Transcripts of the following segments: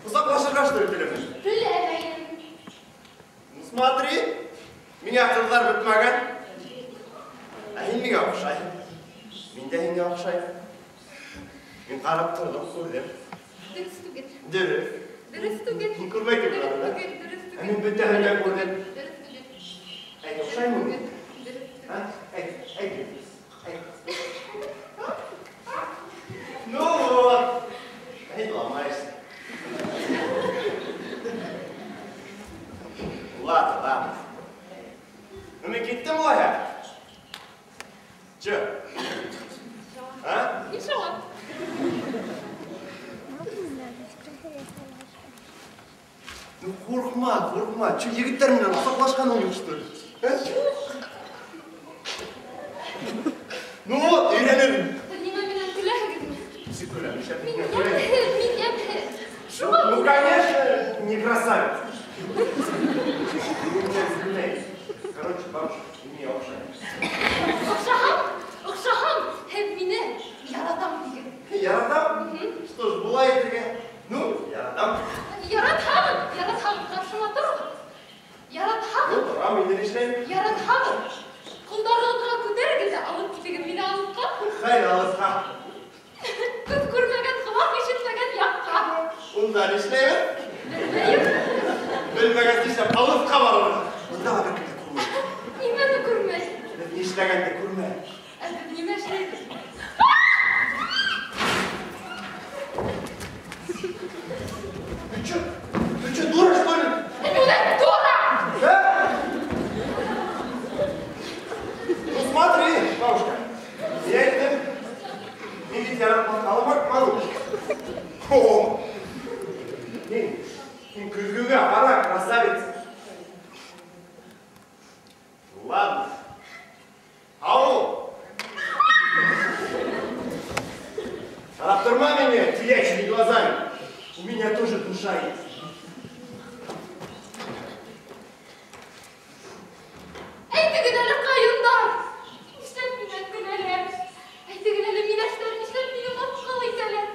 Ҡосаҡлашырға, что ли, теләмәйһең? Теләмәйем. Ну смотри, миңә ҡыҙҙар бөтмәгән. Ә һин миңә оҡшайһың. Мин дә һиңә оҡшайым. Мин ҡарап торҙом, күрҙем. Дөрөҫ түгел. Дөрөҫ. Дөрөҫ түгел. Һин күрмәй Дөрөҫ түгел, түгел, дөрөҫ Ә түгел. мин бөтәһен дә күрҙем. Дөрөҫ түгел. Әйт, оҡшаймы мин? Дөрөҫ түгел. А? Әйт, әйт, әйт. Ну вот. Әйт, ломаешься. Ладно, ладно. Ну, мин киттем улайһа. Че? А? Ничего. Ну, ҡурҡма, ҡурҡма. Че, егеттәр менән ҡосаҡлашҡаның юҡ, что ли? А? Ну вот, өйрәнермен. Һеҙ нимә менән көләһегеҙме? Нисек көләм, нишләп Мин мин көләм? йәмһеҙ, мин йәмһеҙ. Шуға Ну, конечно, не красавица. Короче, бабушка, миңә оҡшай. Оҡшаһам, оҡшаһам, һеҙ мине яратам тигеҙ. Яратам? Что ж, былай итергә? Ну, яратам. Яратһағыҙ, яратһағыҙ, ҡаршыма тороғоҙ. Яратһағыҙ. Ну, торам, инде нишләйем? Яратһағыҙ. Ҡулдарығыҙға күтәрегеҙ ҙә алып китегеҙ мине алыҫҡа. Хәй, алыҫҡа. Күҙ күрмәгән, ҡолаҡ ишетмәгән яҡҡа. Унда нишләйбеҙ? Белмәйем. Белмәгәс нишләп алыҫҡа барырға? Унда ла бер кем дә күрмәй. Нимәне күрмәй? Беҙ нишләгәнде күрмәй. Ә беҙ нимә эшләйбеҙ? Ты чё? Ты чё, дура, что ли? Мин үҙем дура! Да? Ну смотри, бабушка, я әйттем. Мин бит яратмаҫҡа алманым. О! Һин көҙгөгә ҡара, красавица. Ладно. Ау! Ҡарап торма мине телячьими глазами. У меня тоже душа есть. Әйтегеҙ әле, ҡайындар! Нишләп минән көләләр? Әйтегеҙ әле, миләштәр, нишләп мине мыҫҡыл итәләр?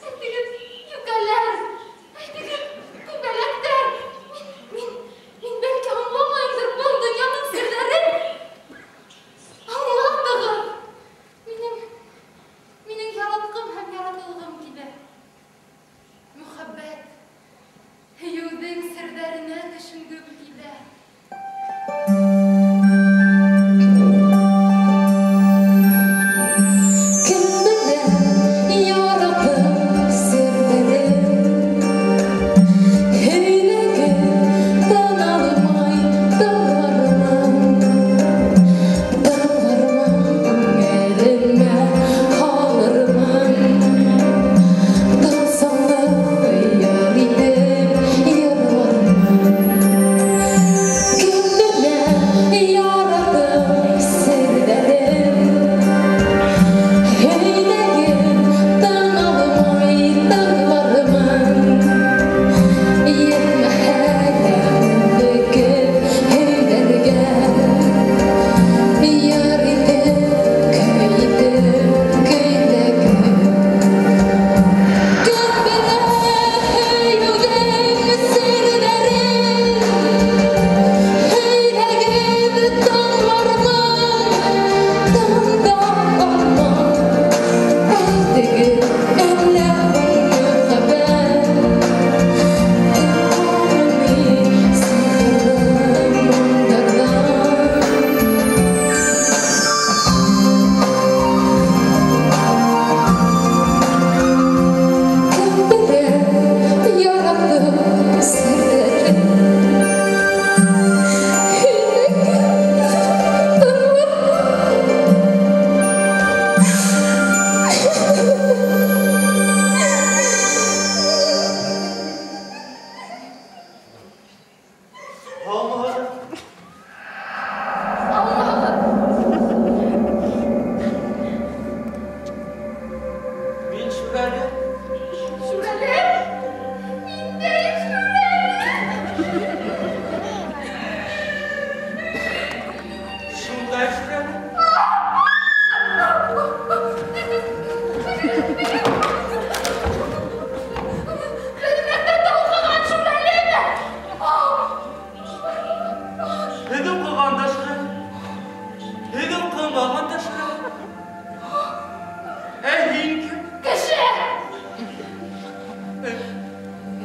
Әйтегеҙ, йүкәләр! Әйтегеҙ, күбәләктәр! Мин бәлки аңламайымдыр был донъяның серҙәрен. Аңлатығыҙ! Минең яратҡым һәм яратылғым килә. Мөхәббәт.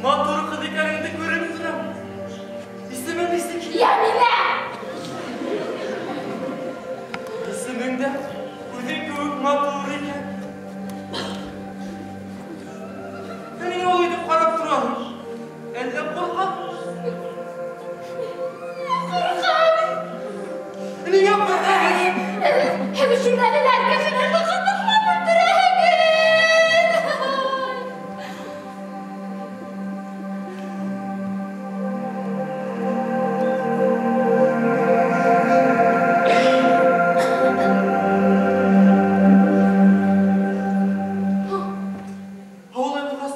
Матур ҡыҙ икәнеңде күреп торам. Исемең нисек? Йәмилә! Исемең дә үҙең кеүек матур икән. Ә ниңә улай итеп ҡарап тораһың? Әллә ҡурҡаһың? Ҡурҡам. Ниңә ҡурҡаһың? Һеҙ шүрәлеләр кешеләрҙе ҡытыҡлап үлтерәһегеҙ. Улай булғас,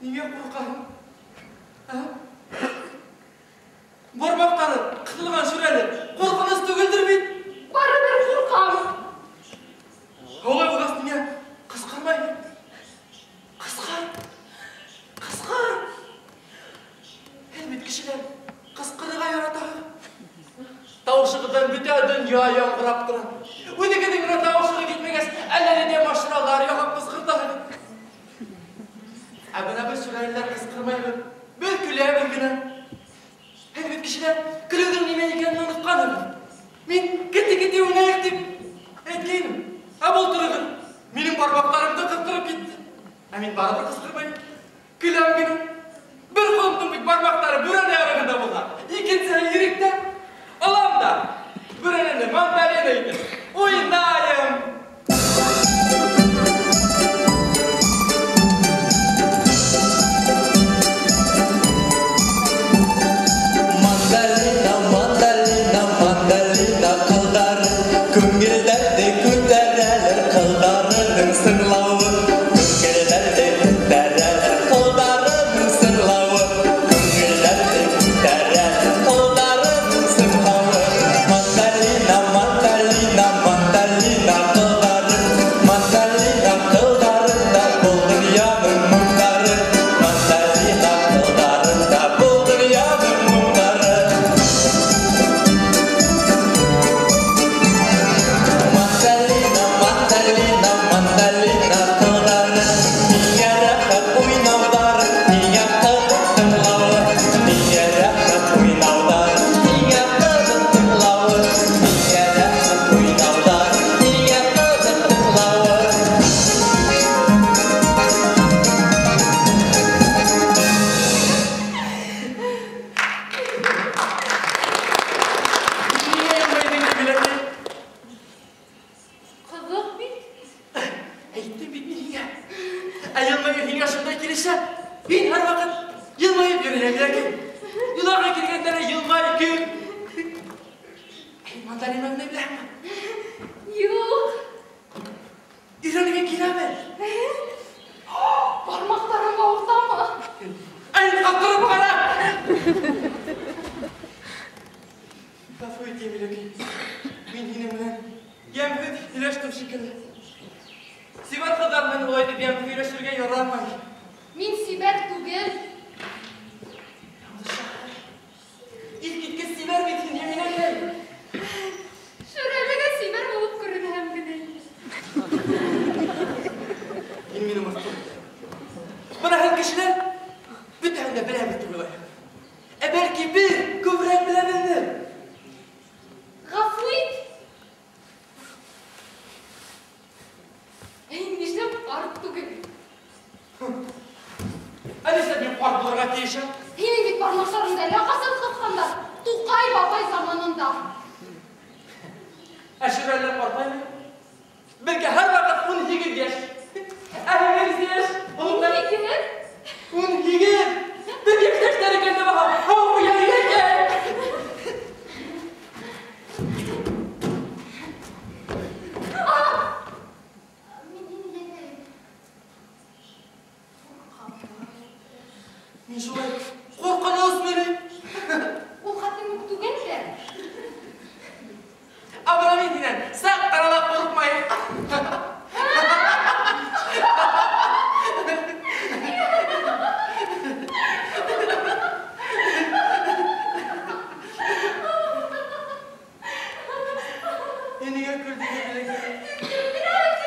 ниңә ҡурҡаһың? Ә? Бармаҡтары ҡыҫылған шүрәле ҡурҡыныс түгелдер бит? Барыбер ҡурҡам. Улай булғас, ниңә ҡысҡырмайһың? Ҡысҡыр! Ҡысҡыр! Һеҙ бит кешеләр ҡысҡырырға яратаһығыҙ. Тауышығыҙҙан бөтә донъя яңғырап тора. Үҙегеҙҙең генә тауышығыҙ китмәгәс, әллә ниндәй машиналар яғып ҡысҡыртаһығыҙ. Ә бына беҙ шүрәлеләр ҡысҡырмайбыҙ. Беҙ көләбеҙ генә. Һеҙ бит кешеләр көлөүҙең нимә икәнен онотҡанһығыҙ. Мин кете-кете уйнайыҡ тип әйткәйнем. Ә былтырығыҙ минең бармаҡтарымды ҡыҫтырып китте. Ә мин барыбер ҡысҡырмайым. Көләм генә. Бер ҡулымдың бит бармаҡтары бүрәнә ярығында булған. Икенсеһе иректә. Алам да бүрәнәне мандолина итеп уйнайым. Мандолина, мандолина, мандолина ҡылдары күңелдәрҙе күтәрәләр ҡылдарының сыңлауы. Күңелдәрҙе күтәрәләр ҡылдарының сыңлауы. Күңелдәрҙе күтәрәләр ҡылдарының сыңлауы. Мандолина, мандолина, мандолина ҡылдары. Мандолина ҡылдарында был донъяның моңдары. Мандолина ҡылдарында был донъяның моңдары. Мандолина, мандолина, мандолина ҡылдары. Һиңә рәхәт уйнауҙары, һиңә ҡыҙыҡ тыңлауы. Һиңә рәхәт уйнауҙары, һиңә ҡыҙыҡ тыңлауы. Һиңә рәхәт уйнауҙары, һиңә ҡыҙыҡ тыңлауы. Ниңә йылмайҙың, Йәмиләкәй? Ҡыҙыҡ бит. Әйттем бит мин һиңә. Ә йылмайыу һиңә шундай килешә. Һин һәр ваҡыт йылмайып йөрө, Йәмиләкәй. Иларға килгәндә лә йылмай, көл. Һин мандолина уйнай беләһеңме? Юҡ. Өйрәнергә киләме? Бармаҡтарың ауыртамы? Әй, ҡыҫтырып ҡара! Ғәфү ит, Йәмиләкәй. Мин һинең менән йәмһеҙ һөйләштем шикелле. Сибәр ҡыҙҙар менән улай итеп йәмһеҙ һөйләшергә ярамай. Мин сибәр түгел. Иҫ киткес сибәр бит һин, Йәмиләкәй. Шүрәлегә сибәр булып күренәм генә. Һин мине мыҫҡыл. Бына һеҙ кешеләр бөтәһен дә беләбеҙ тип уйлайһығыҙ. Ә бәлки беҙ күберәк беләбеҙҙер. Ғәфү ит. Һин нишләп ҡарт түгел? Ә нишләп мин ҡарт булырға тейешем? Һинең бит бармаҡтарыңды әллә ҡасан ҡыҫҡандар. Туҡай бабай заманында. Ә шүрәлеләр ҡартаймы? Беҙгә һәр ваҡыт 18 йәш. Ә һиңә нисә йәш? 18. 18. Беҙ йәштәштәр икән дә баһа. Һау, Йәмиләкәй. Мин һине йәлләйем. Мин шулай ҡурҡынысмы ни? Ул хәтлем үк түгел дә. Ә бына мин һинән саҡ ҡына ла ҡурҡмайым. Һин ниңә көлдөң, Йәмиләкәй?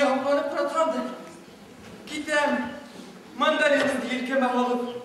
Һиңә һоҡланып ҡына торам да. Китәм. Мандолинымды елкәмә һалып.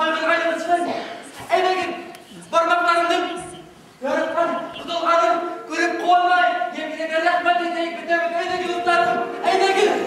ҡайғырғайнығыҙ шулай. Әйҙәгеҙ, бармаҡтарымдың яратҡан, ҡотолғанын күреп ҡыуанмай, Йәмиләгә рәхмәт әйтәйек бөтәбеҙ. Әйҙәгеҙ, дуҫтарым, әйҙәгеҙ.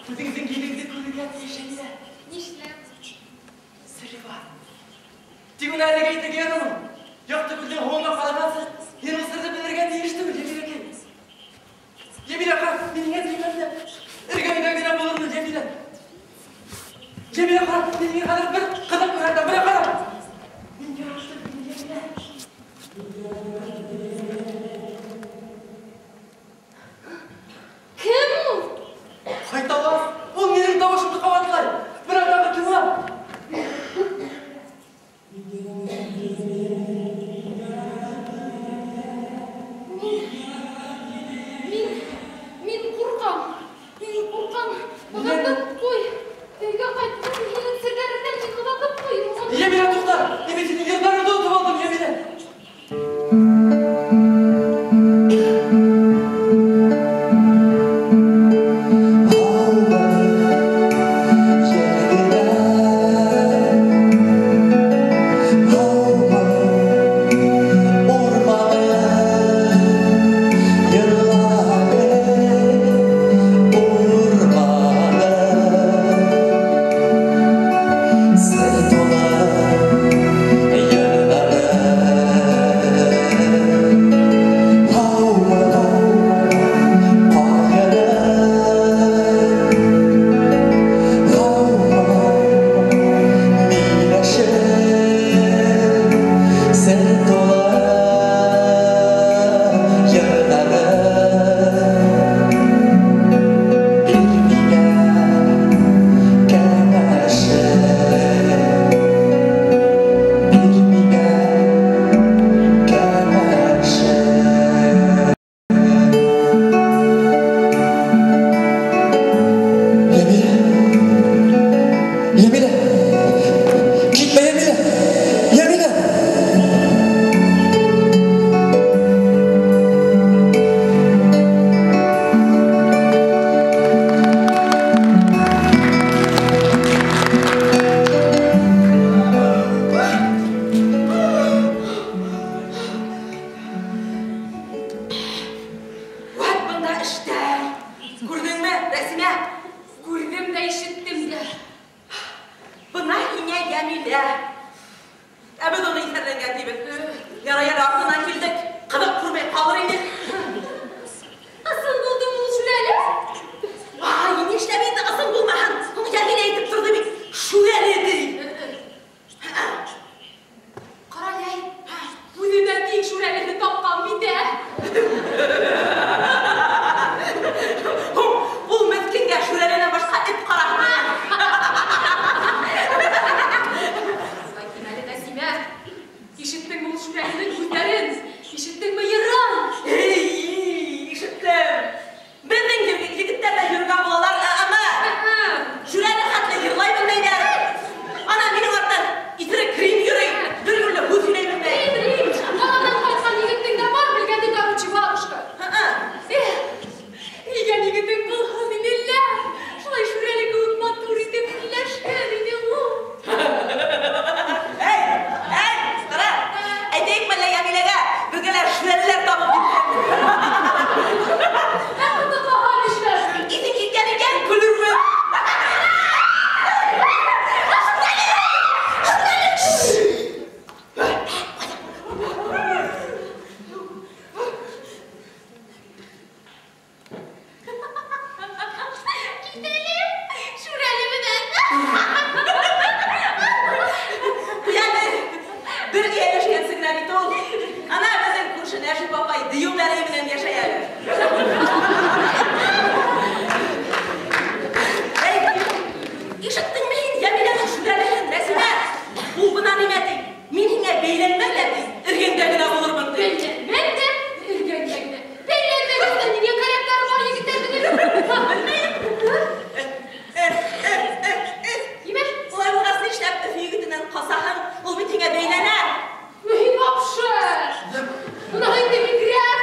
Үҙеңдең килеңде күрергә тейеш, Әмилә. Нишләп? Сере бар. Тик уны әлегә әйтергә ярамай. Яҡты күлдең һыуына ҡарағансы, һин ул серҙе белергә тейеш түгел, Йәмиләкәй. Йәмилә, ҡара, мин һиңә теймәм дә. Эргәңдә генә булырмын, Йәмилә. Йәмилә, ҡара, мин һиңә хәҙер бер ҡыҙыҡ күрһәтәм, бына ҡара. Мин яраттым һине, Йәмилә. Кем ул? Ҡайталас, ул минең тауышымды ҡабатлай. Бына тағы тыңла. Мин ҡурҡам. Мин ҡурҡам. Оҙатып ҡуй. Өйгә ҡайтып, һинең серҙәреңдән мин оҙатып ҡуй. Йәмилә, туҡта! Мин бит һинең йырҙарыңды отоп алдым, Йәмилә. Йәмилә! Китмә, Йәмилә! Йәмилә! Вәт бында эштәр. Күрҙеңме, Рәсимә? Күрҙем дә, ишеттем дә. Бына һиңә Йәмилә. Ә беҙ уны иҫәрләнгән тибеҙ. Ярай әле артынан килдек. Ҡыҙыҡ күрмәй ҡалыр инек. Ысын булдымы ул шүрәле? Ай, нишләп инде ысын булмаһын? Уны Йәмилә әйтеп торҙо бит. Шүрәле ти. Ҡара әле, үҙенә тиң шүрәлене тапҡан бит, ә? Ул меҫкенгә шүрәленән башҡа эт ҡараһын. Ләкин әле Нәсимә, ишеттеңме ул шүрәленең һүҙҙәрен? Ишеттеңме йырын? Эй, ишеттем. Беҙҙең егеттәр ҙә йөрөгән булалар, әммә шүрәле хәтле йырлай белмәйҙәр. Ана минең арттан иҫерек Рим йөрөй, бер юлы һүҙ һөйләй белмәй. Рим, Рим, ҡаланан ҡайтҡан егеттең дә бар белгәне, короче, бабушка. Эх, нигә егетең булһын ине лә, шулай шүрәле кеүек матур итеп һөйләшһен ине ул. Эй, эй, ҡара, әйтәйекме әллә Йәмиләгә, беҙгә лә шүрәлеләр табып киткән. Ә ҡытыҡлаһа нишләрһең? Иҫең киткән икән, көлөрмөн. Кит әле, шүрәле менән. Ҡуй әле, бер эйәләшкәнсе генә бит ул. Ана беҙҙең күрше Нәжип апай дейеү мәрейе менән йәшәй әле. Эй, ишеттеңме һин Йәмиләнең шүрәлеһен, Рәсимә? Ул бына нимә ти? Мин һиңә бәйләнмәм дә ти, эргәңдә генә булырмын ти. Бәйләнмәм дә, эргәңдә генә. Бәйләнмәгәс тә ниңә кәрәктәре бар егеттәрҙең? Белмәйем. Нимә? Улай булғас нишләп Өфө егетенән ҡасаһың? Ул бит һиңә бәйләнә. Мөһим вообще. Бына инде бигерәк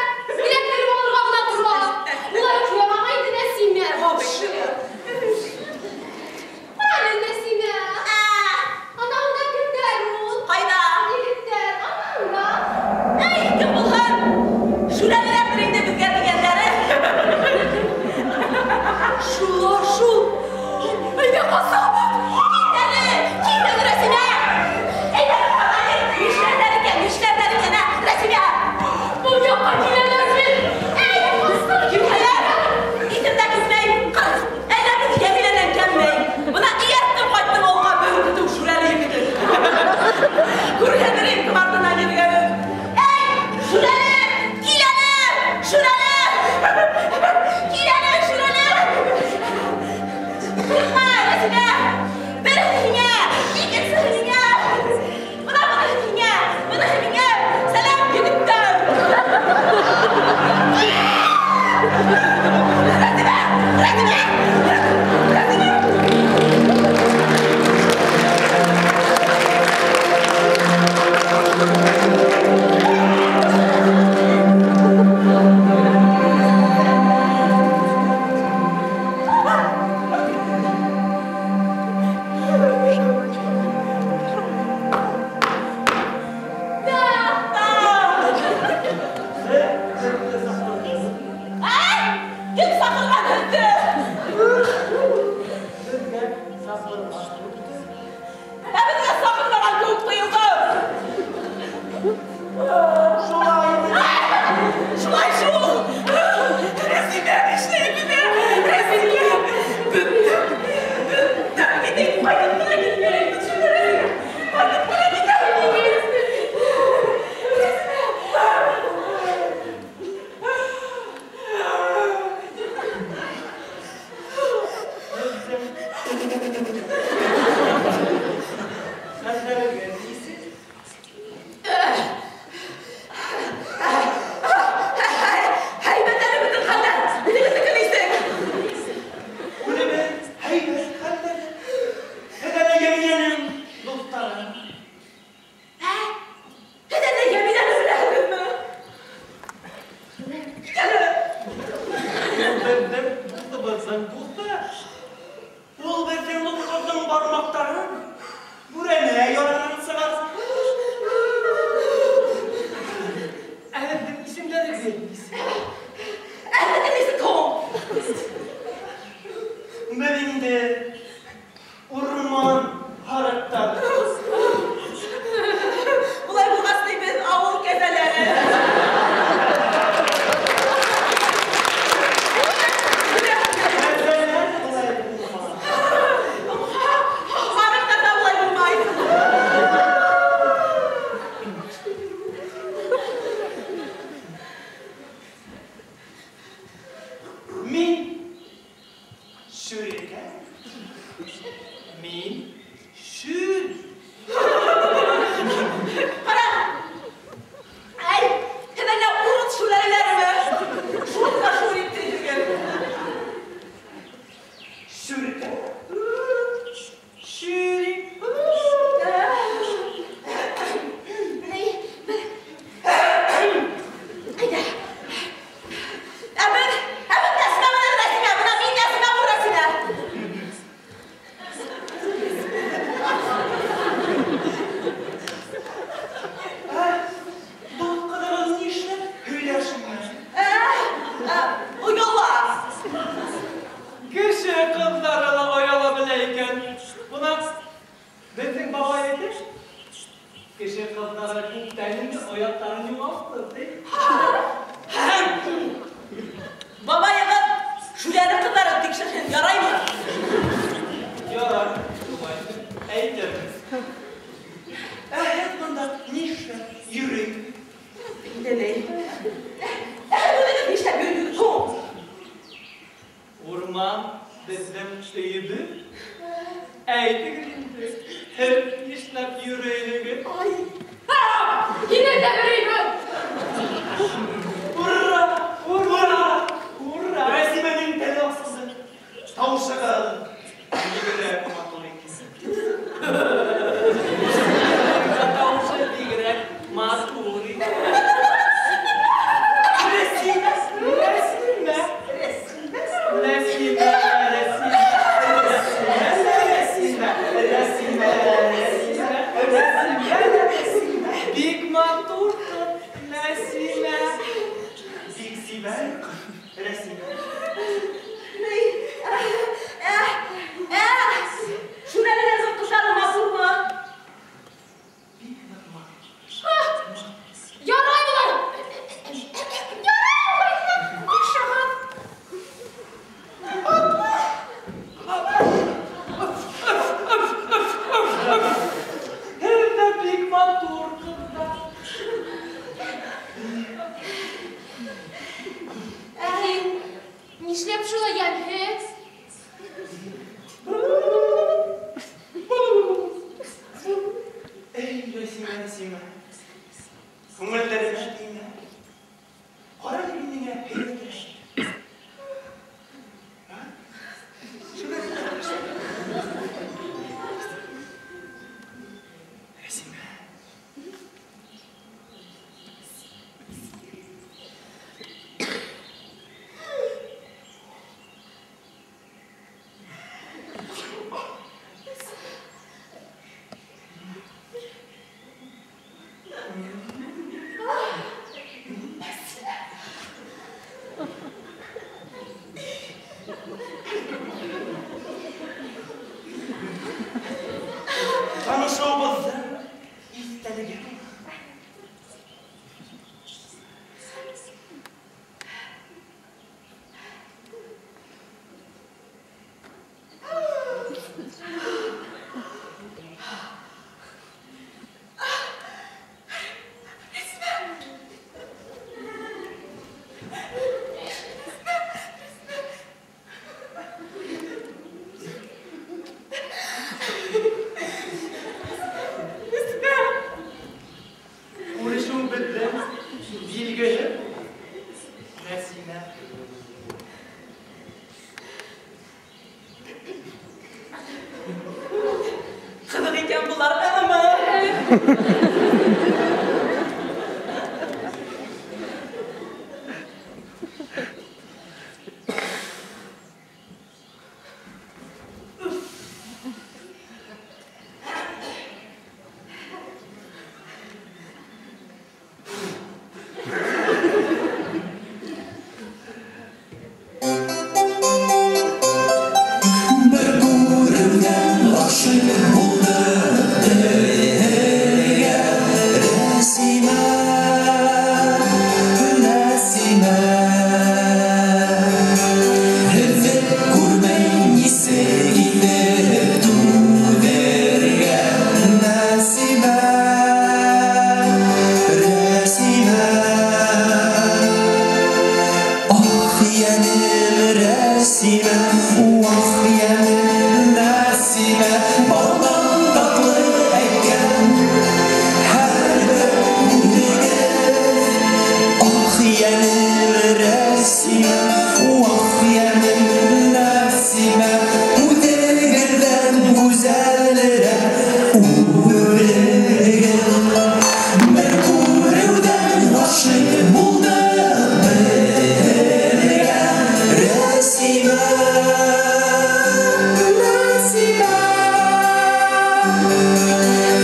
әйтте. Кеше ҡыҙҙары күптән инде ояттарын юғалтты, ти. Бабайығыҙ Шүрәле ҡыҙҙарын тикшерһен, яраймы? Ярар, шулай әйтермен. Ә һеҙ бында нишләп йөрөйһөгөҙ? Инәләй. Ә һеҙ үҙегеҙ нишләп йөрөйһөгөҙ һуң? Урман беҙҙең өйөбөҙ. Әйтегеҙ инде, һеҙ нишләп йөрөйһөгөҙ? Ай! Һинең дә йөрөйбөҙ! Ура! Ура! Ура! Рәсимәнең теле асылды. Тауышығыҙ бигерәк матур икән. Тауышы бигерәк матур икән. Рәсимә, Рәсимә, Рәсимә, Рәсимә, Рәсимә, Рәсимә, Рәсимә, Рәсимә, Рәсимә. Бик матур ҡыҙ, Рәсимә. Бик сибәр ҡыҙ, Рәсимә. Шүрәлеләрҙең ҡыҙҙары матурмы? Бик ныҡ матур. Ярай былай! Ярай былай! Ашығыҙ! Һеҙ ҙә бик матур ҡыҙҙар. Ә һин нишләп шулай йәмһеҙ? Эй, Рәсимә, Рәсимә. Күңелдәремә теймә. Ҡара әле мин һиңә һөйләтәм. Рәсимә. Танышыуыбыҙҙың иҫтәлеге. Күрешеү беҙҙең билгеле, Рәсимә. Ҡыҙыҡ икән былар, әммә. Бер күреүҙән ғашиҡ булдыҡ бергә. Рәсимә, Рәсимә. Һеҙҙе күрмәй нисек итеп түҙергә? Нәсимә, Рәсимә. Ах, йәнем, Рәсимә, вах, йәнем, Нәсимә, балдан татлы әйткән һәрбер һүҙегеҙ. Ах, йәнем, Рәсимә, вах, йәнем, Нәсимә, үҙегеҙҙән гүзәлерәк үҙегеҙ. Бер күреүҙән ғашиҡ булдыҡ бергә. Рәсимә, Нәсимә.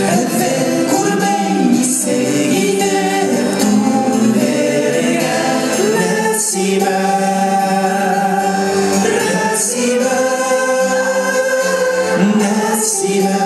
Һеҙҙе күрмәй нисек итеп түҙергә? Нәсимә, Рәсимә, Нәсимә.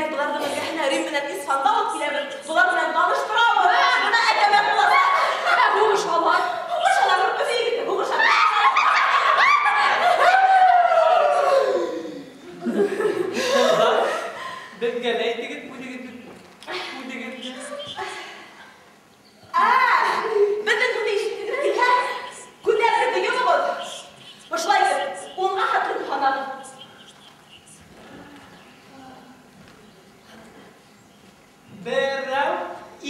Әйҙәгеҙ, быларҙың эргәһенә Рим менән Исфанды алып киләбеҙ. Былар менән таныштырабыҙ. Бына әкәмәт була. Ә һуғышалар. Һуғышалар, Өфө егете һуғыша. Ҡыҙҙар, беҙгә лә әйтегеҙ үҙегеҙҙе. Ә, беҙҙең һүҙҙе ишеткегеҙ килһә, күҙҙәрегеҙҙе йомоғоҙ. Ошолай итеп, 10-ға хәтлем һанағыҙ. Берәү,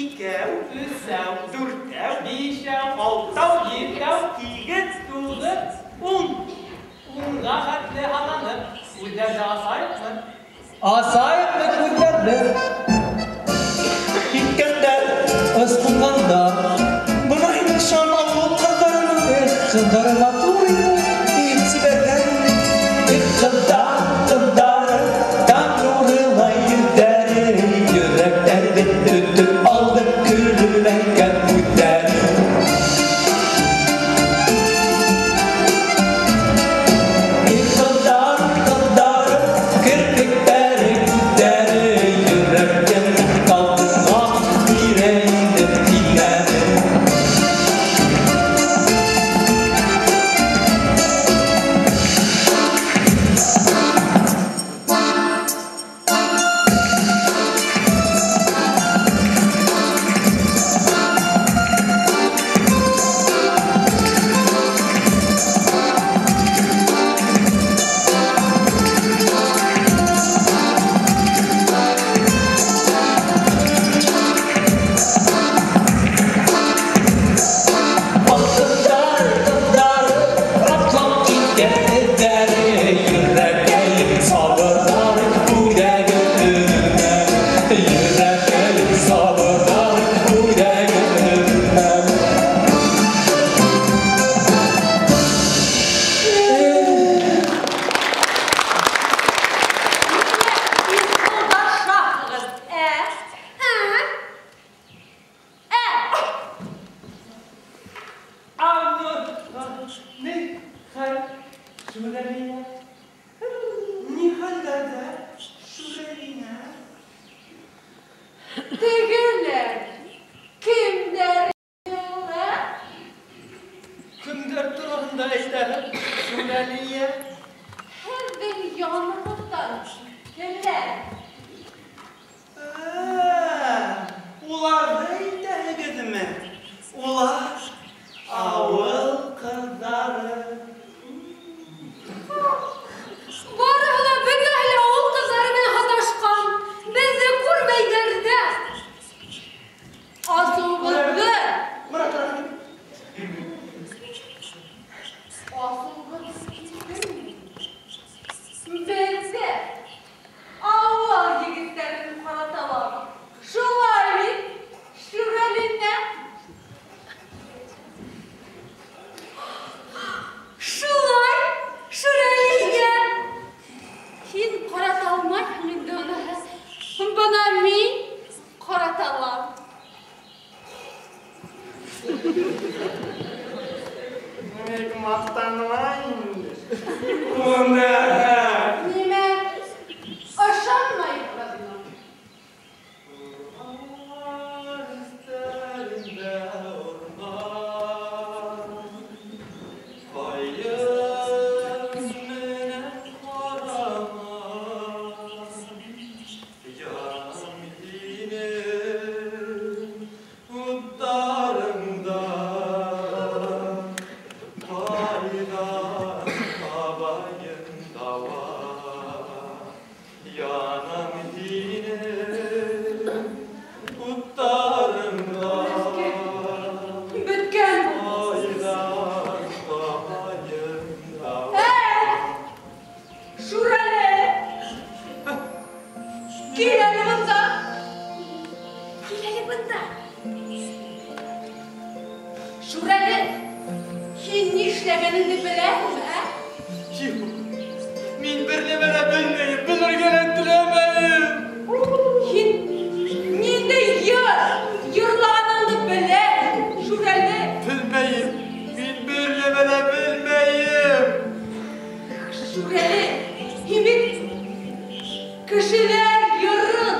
икәү, өсәү, дүртәү, бишәү, алтау, етәү, һигеҙ, туғыҙ, 10. 10-ға хәтле һананып, күҙҙәрҙе асайыҡмы? Асайыҡмы күҙҙәрҙе? Киткәндәр, ысҡынғандар. Бына һинең шан ауыл ҡыҙҙарының. Эх, ҡыҙҙары матур ине, бик сибәрҙәр ине. Эх, ҡыҙҙар, ҡыҙҙары, таң нурылай йөҙҙәре. Йөрәктәрҙе өтөп алды көлөп әйткән һүҙҙәре. Эх, ҡыҙҙар, ҡыҙҙары, керпектәре, күҙҙәре. Йөрәктән ҡалдыға бирә инде һиҙҙәре. Ҡыҙҙар, ҡыҙҙары, атлап киткән эҙҙәре. Йөрәккәйем сабырҙар, бүләген өнмәм. Йөрәккәйем сабырҙар, бүләген өнмәм. Юлдашаһығыҙ, ә? Ә? Ә? Ни хәл, Шүрәлиә? Ни хәлдәрҙә, Шүрәлиә? Тегеләр кемдәр ул, ә? Кемдәр тураһында әйтәһең, Шүрәлиә? Һеҙҙең янығыҙҙан киткәндәр. Уларҙы әйтәһегеҙме? Улар ауыл ҡыҙҙары. Барыһы ла бөтәһе лә ауыл ҡыҙҙары менән һаташҡан. Беҙҙе күрмәйҙәр ҙә. Асыуыбыҙҙы. Асыуыбыҙ килтермәй. Беҙҙе ауыл егеттәрен ҡараталар. Шулай бит, Шүрәленә? Шулай, Шүрәлиә. Һин ҡарата алмайһың инде уныһы. Бына мин ҡарата алам. Нимәгә маҡтанма инде? Уныһы. Нимә? Ышанмайһығыҙмы? Өҫтәрендә урман, ҡайын менән ҡараман. Янам һинең уттарыңда, ҡайҙан табайым дауа? Янам һинең уттарыңда, Бөткән. ҡайҙан табайым дауа? Ә, Шүрәле! Кил әле бында. Кил әле бында. Шүрәле, һин ни эшләгәнеңде беләһеңме, ә? Юҡ, мин бер нәмә лә белмәйем, белергә лә теләмәйем. Һин ниндәй йыр йырлағаныңды беләһең, Шүрәле? Белмәйем, мин бер нәмә лә белмәйем. Шүрәле, һин бит кешеләр йырын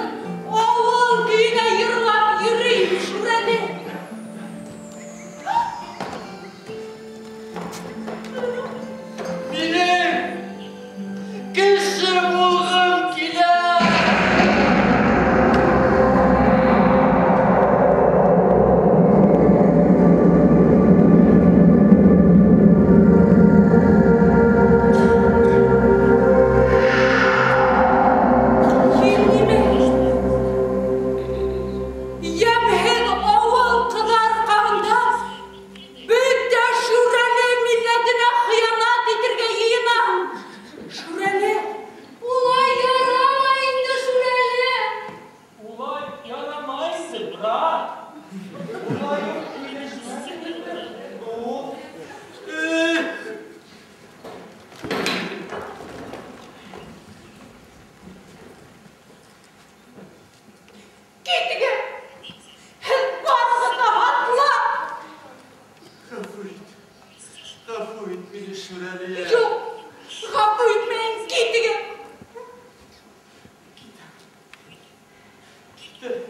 Китте.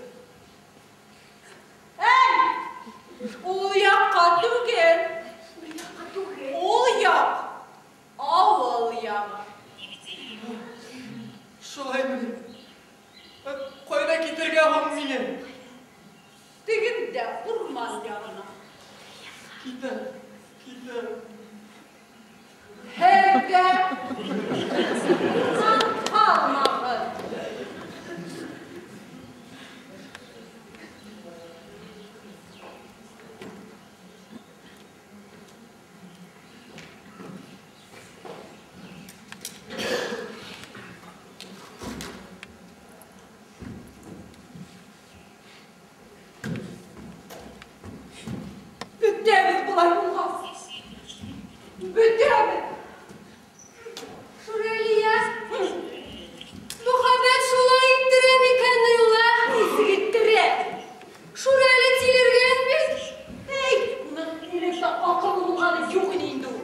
Әй! Ул яҡҡа түгел. Ул яҡ ауыл яғы. Шулаймы ни? Ҡайҙа китергә һуң миңә? Тегендә урман яғына. Китәм, китәм. Һеҙгә урман ҡалмағыҙ. Бөтәбеҙ былай булғас. Бөтәбеҙ. Шүрәлиә, мөхәббәт шулай иттерә микән ни ул, ә? Нисек иттерә? Шүрәле тилергән бит. Эй, уның элек аҡыллы булғаны юҡ ине инде ул.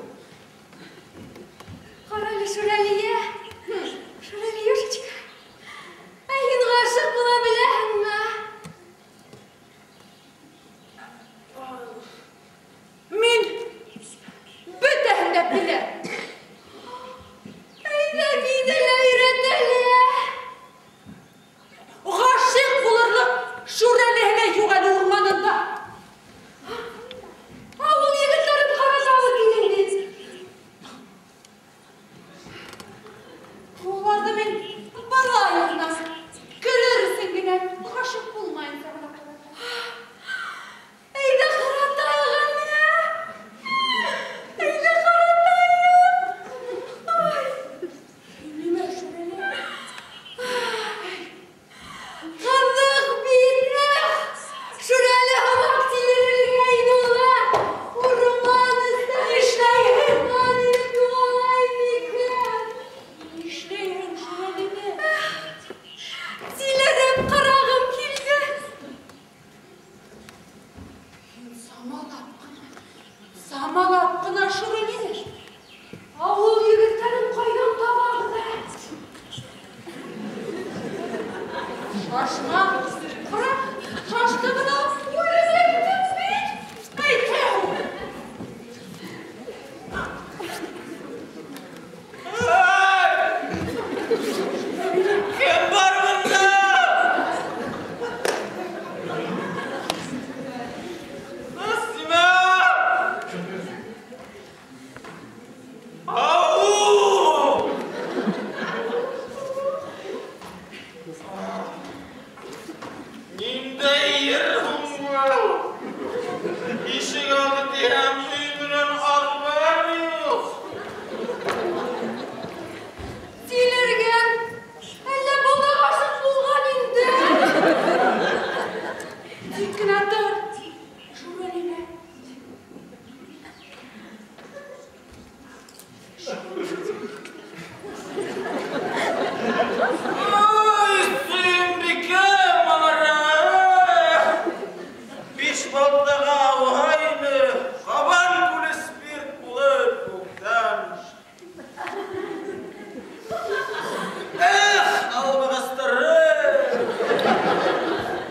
Ҡара әле, Шүрәлиә. Шүрәлиюшечка. Ә һин ғашиҡ була беләһеңме? Мин бөтәһен дә беләм. Әйҙә, мине лә өйрәт әле. Ғашиҡ булырлыҡ шүрәлеһе лә юҡ әле урманында. Ауыл егеттәрен ҡаратабыҙ тинең бит. Уларҙы мин былай ғына, көлөр өсөн генә ғашиҡ булмайынса ғына ҡаратам. Әйҙә ҡаратайыҡ әле. Әйҙә ҡаратайыҡ. Ай, нимә шүрәле? Ҡыҙыҡ бит, эх! Шүрәле һымаҡ тилерергә ине ул, ә? Урман эсендә нишләйһең? Урман инеп юғалай микән? Нишләйһең, Шүрәлене? Тилереп ҡарағым килде. Һин самалап ҡына, самалап ҡына, Шүрәле. Ауыл егеттәрен ҡайҙан табабыҙ, ә? Шашма, ҡара, шашты ғына үлеп әйттем бит. Әйтәм. Кем бар бында? Насимә! Ау! Ниндәй ер һуң был? Ишек алды тиһәм, өй менән аҙбар юҡ. Тилергән. Әллә был да ғашиҡ булған инде. Тик кенә тор. Шүрәлене. Ай, Сөйөнбикә, малай! Биш балтаға ауғайны, Ҡабан күле спирт булып күктән. Эх, алмағастары!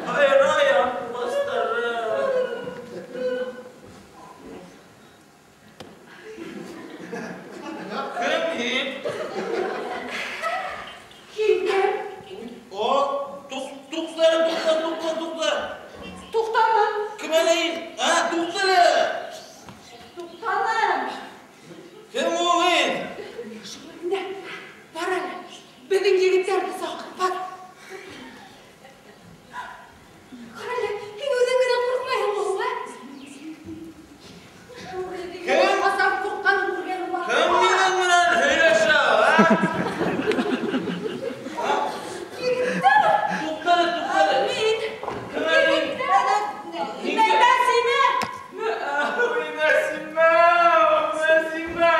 Һайрай һандуғастары! Кем һин? Һин кем? О, туҡта әле, туҡта, туҡта, туҡта. Туҡтаным. Кем әле һин? А, туҡта әле. Туҡтаным. Кем ул һин? Шүрәлене, бар әле. Беҙҙең егеттәрҙе саҡыр, бар. Ҡара әле, һин үҙең генә ҡурҡмайһыңмы һуң, ә? Шүрәле Кем? ҡасан ҡурҡҡанын күргәнем бар. Кем минең менән һөйләшә, а? Егеттәр! Туҡта әле, туҡта әле. Мин. Кем әле һин? Нимә, Нәсимә? Ой, Нәсимә, Нәсимә,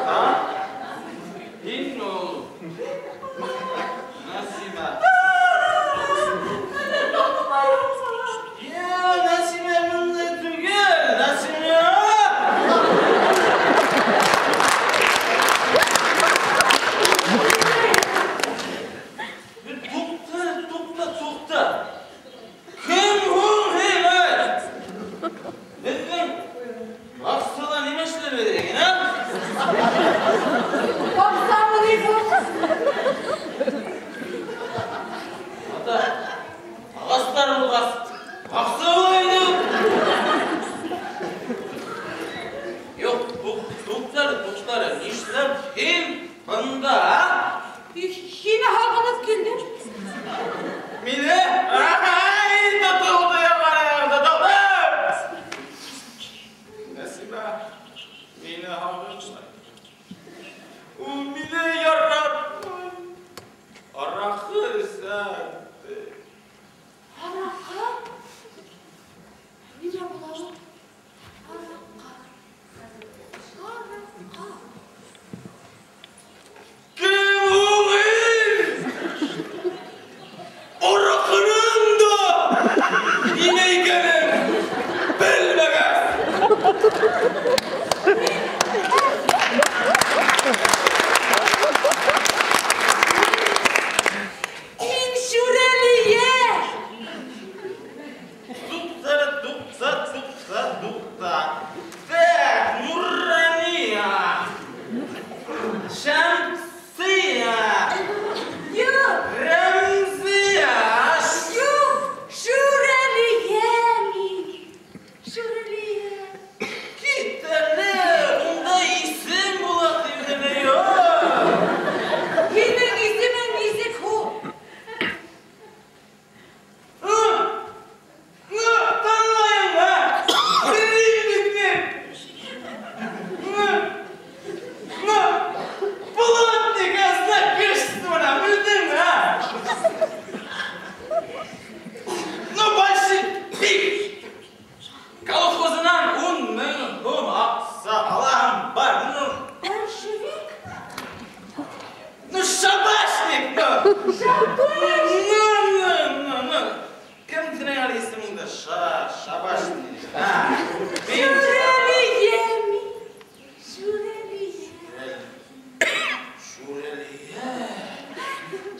А? Һин ул. Нәсимә. Я, Нәсимә бындай түгел, Нәсимә.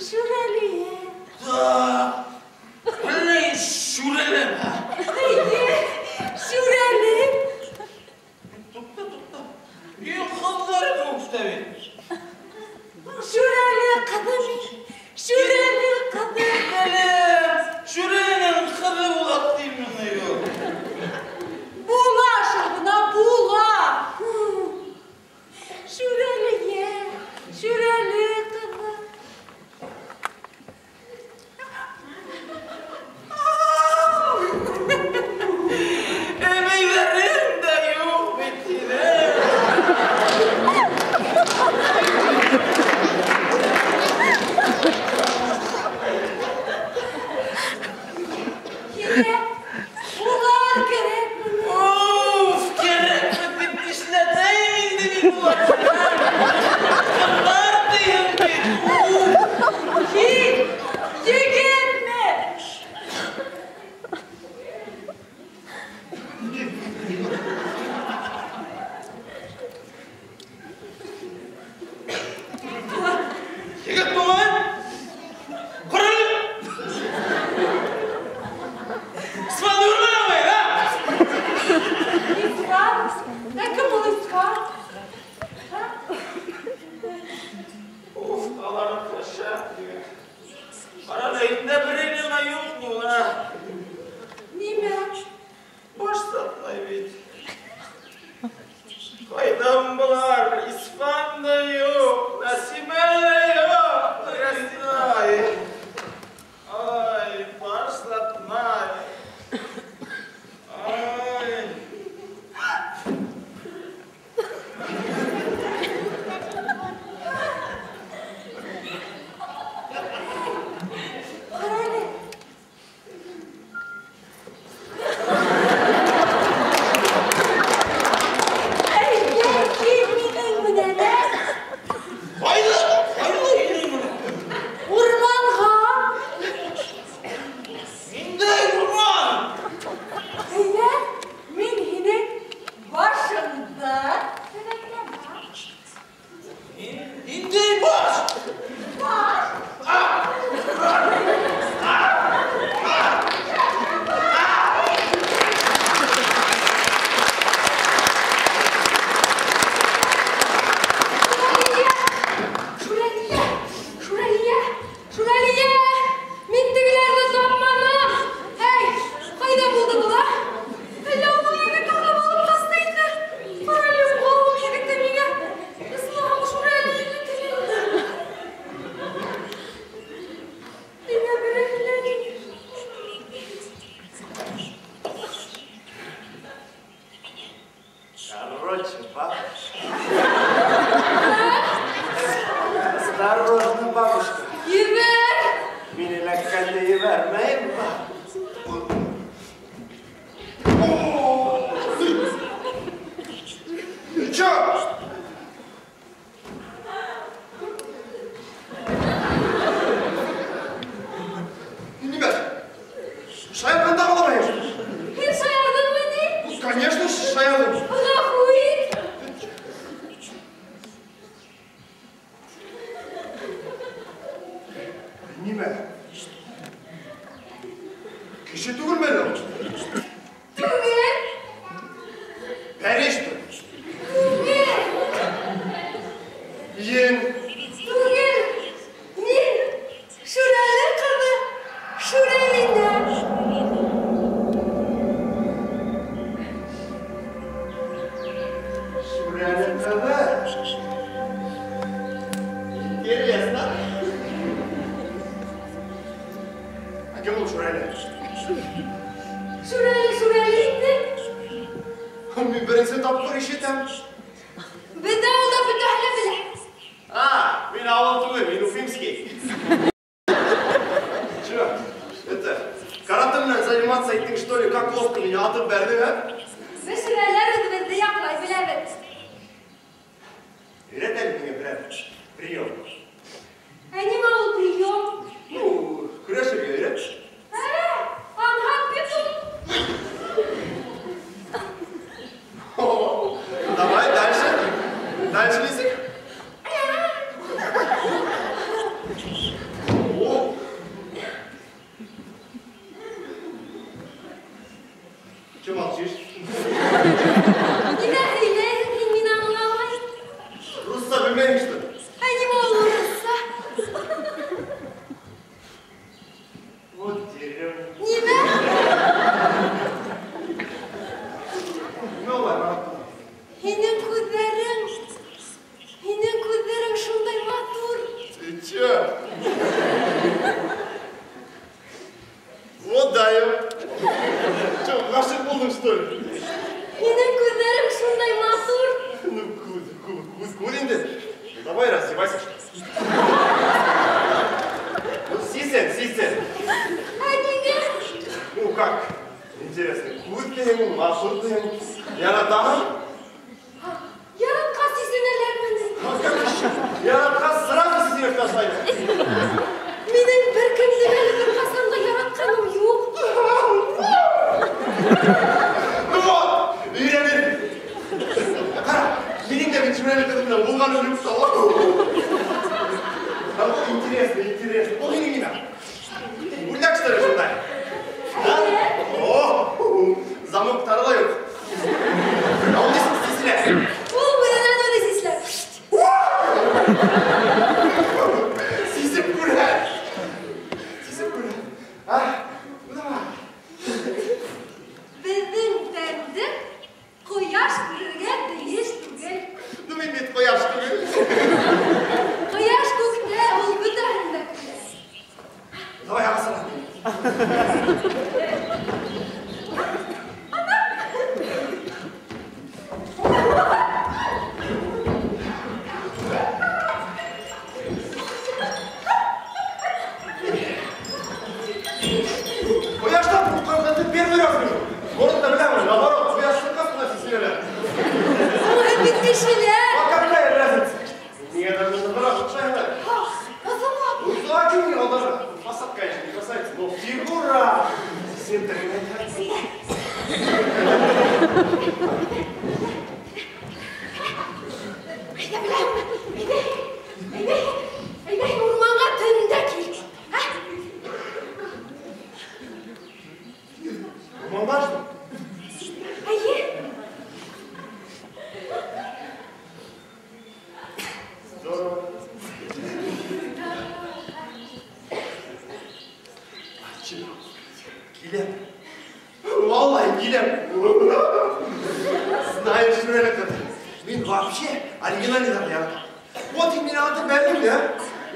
Шүрәле. Да. Әллә Шүрәле. Әйе, Шүрәле. Туҡта, туҡта. Өй ҡыҙҙары күп тә бит. Шүрәле ҡыҙы мин. Шүрәле ҡыҙы. Әле Шүрәленең ҡыҙы була тимен юҡ. Була шул бына, була. Шүрәле, Шүрәле ҡыҙы. Әбейҙәрем дә юҡ бит һинең. Һиңә улар кәрәкме? Уф, кәрәкме тип эшләтәйем инде мин уларҙы. Ҡыҙҙар тием бит. Уф. Һин егетме? Егет булмай. Ҡара әле. Исфан күрмәнеңме, ә? Исфан? Ә кем ул Исфан? Уф, аларҙы шәп егет. Ҡара әле, инде берәй нәмә юҡмы ул, ә? Нимә? Баш сатлай бит. Ҡайҙан былар? Исфан да юҡ, Нәсимә лә юҡ. Ай, ай, баш сатмай. Ай. Ҡара әле. Әйҙә, кил минең менән, ә? Ҡайҙа? Ҡайҙа инең менән? Урманға. Ниндәй урман? Әйҙә, мин һинең башыңды сәбәкләмәм. Ниндәй баш? Баш. Шүрәлиә, Шүрәлиә, Шүрәлиә, мин тегеләрҙе тапманым. Эй, ҡайҙа булды былар? Әллә уның егете урлап алып ҡасты инде. Ҡара әле, ул егетте миңә. Исмаһам Шүрәле егете. Миңә берәү Короче, бабушка. Осторожно, бабушка. Ебәр! Мин эләккәнде ебәрмәйем. Чё? Нимә? Шаярғанда ҡаламайым. Һин шаярҙыңмы ни? Ну, конечно, шаярҙым. Ғәфү ит. Нимә? Кеше түгелме әле ул? Түгел. Пәри что ли? Түгел. Ен. Түгел. Мин Шүрәле ҡыҙы Шүрәлинә. Шүрәле ҡыҙы. Интересно. А кем ул Шүрәле? Шүрәле, Шүрәле инде. Мин беренсе тапҡыр ишетәм. Беҙҙә ауылда бөтәһе лә белә. А, мин ауыл түгел, мин уфимский. Чё, это, каратэ менән заниматься иттең, что ли? Как ловко меня атып бәрҙең, а? Беҙ шүрәлеләр үҙебеҙҙе яҡлай беләбеҙ. Өйрәт әле миңә берәр прием. Ә нимә ул прием? Ну, көрәшергә өйрәт. Ә, анһат бит ул. О, давай дальше. Дальше, Лисик. Вот даю. Че, ғашиҡ булдың, что ли? Һинең күҙҙәрең шундай матур. Ну, күҙ, күҙ, күҙ, күҙ инде. Ну, давай раздевайся. Ну, сисен, сисен. Ә ниңә? Ну, как? Интересно, күҙ тиһең, матур тиһең. Яратаһың? Яратҡас сисенәләрме ни? А как еще? Яратҡас сразу сисенеп ташлайҙы. Минең бер кемде әле бер ҡасан да яратҡаным юҡ. Ну вот, өйрәнер. Ҡара, минең дә бит Шүрәле ҡыҙы менән булғаным юҡ та. А вот интересно, интересно. Ул һинең нимә? Күлдәк что ли шундай? Да? О, замоктары ла юҡ. Ә ул нисек сиселә? Ул үҙенән үҙе сиселә. Сисеп күрә. Сисеп күрә. А, ну давай. Беҙҙең тәнде ҡояш күрергә тейеш түгел. Ну мин бит ҡояш түгел. Ҡояш күктә, ул бөтәһен дә күрә. Давай ағасына. Ҡояштан ҡурҡҡан ҡыҙҙы первый раз вижу. Городта беләм, наоборот, ҡояш сыҡҡас ҡына сисенәләр. Ул бит кешеләр. А какая разница? Миңә даже ныгыраҡ оҡшай. Ысынлап. Ну, а что мне он даже фасад, конечно, не красавица, но фигура! Син Әйҙә, беләм. Әйҙә, әйҙә, әйҙә, урманға төндә кил. Ә? Урманға что? Әйе. Здорово. Киләм. Валлаһи, киләм. Знаешь, Шүрәле ҡыҙы, мин вообще оригинальныйҙарҙы яратам. Вот и мин аты бәрҙем дә,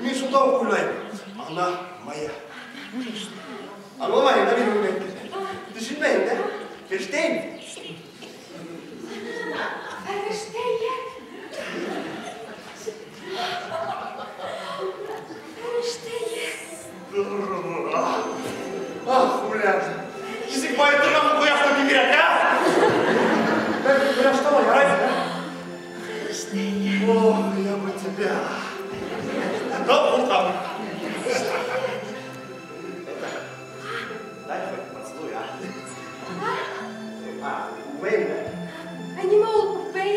мин шунда уҡ уйлайым. Она моя. Аңламайым да мин уны Төшөнмәйем дә. Фәрештәйем. Фәрештәйем. Фәрештәйем. Ах, үлән. Нисек байытырға был ҡояшты бигерәк, ә? Бәлки ҡояшта ла ярайҙыр, ә? Фәрештәйем. Ох, я бы тебя. Но ҡурҡам. Это, дай хоть поцелуй, а? А, үбәйем, да? Ә нимә ул үпәй?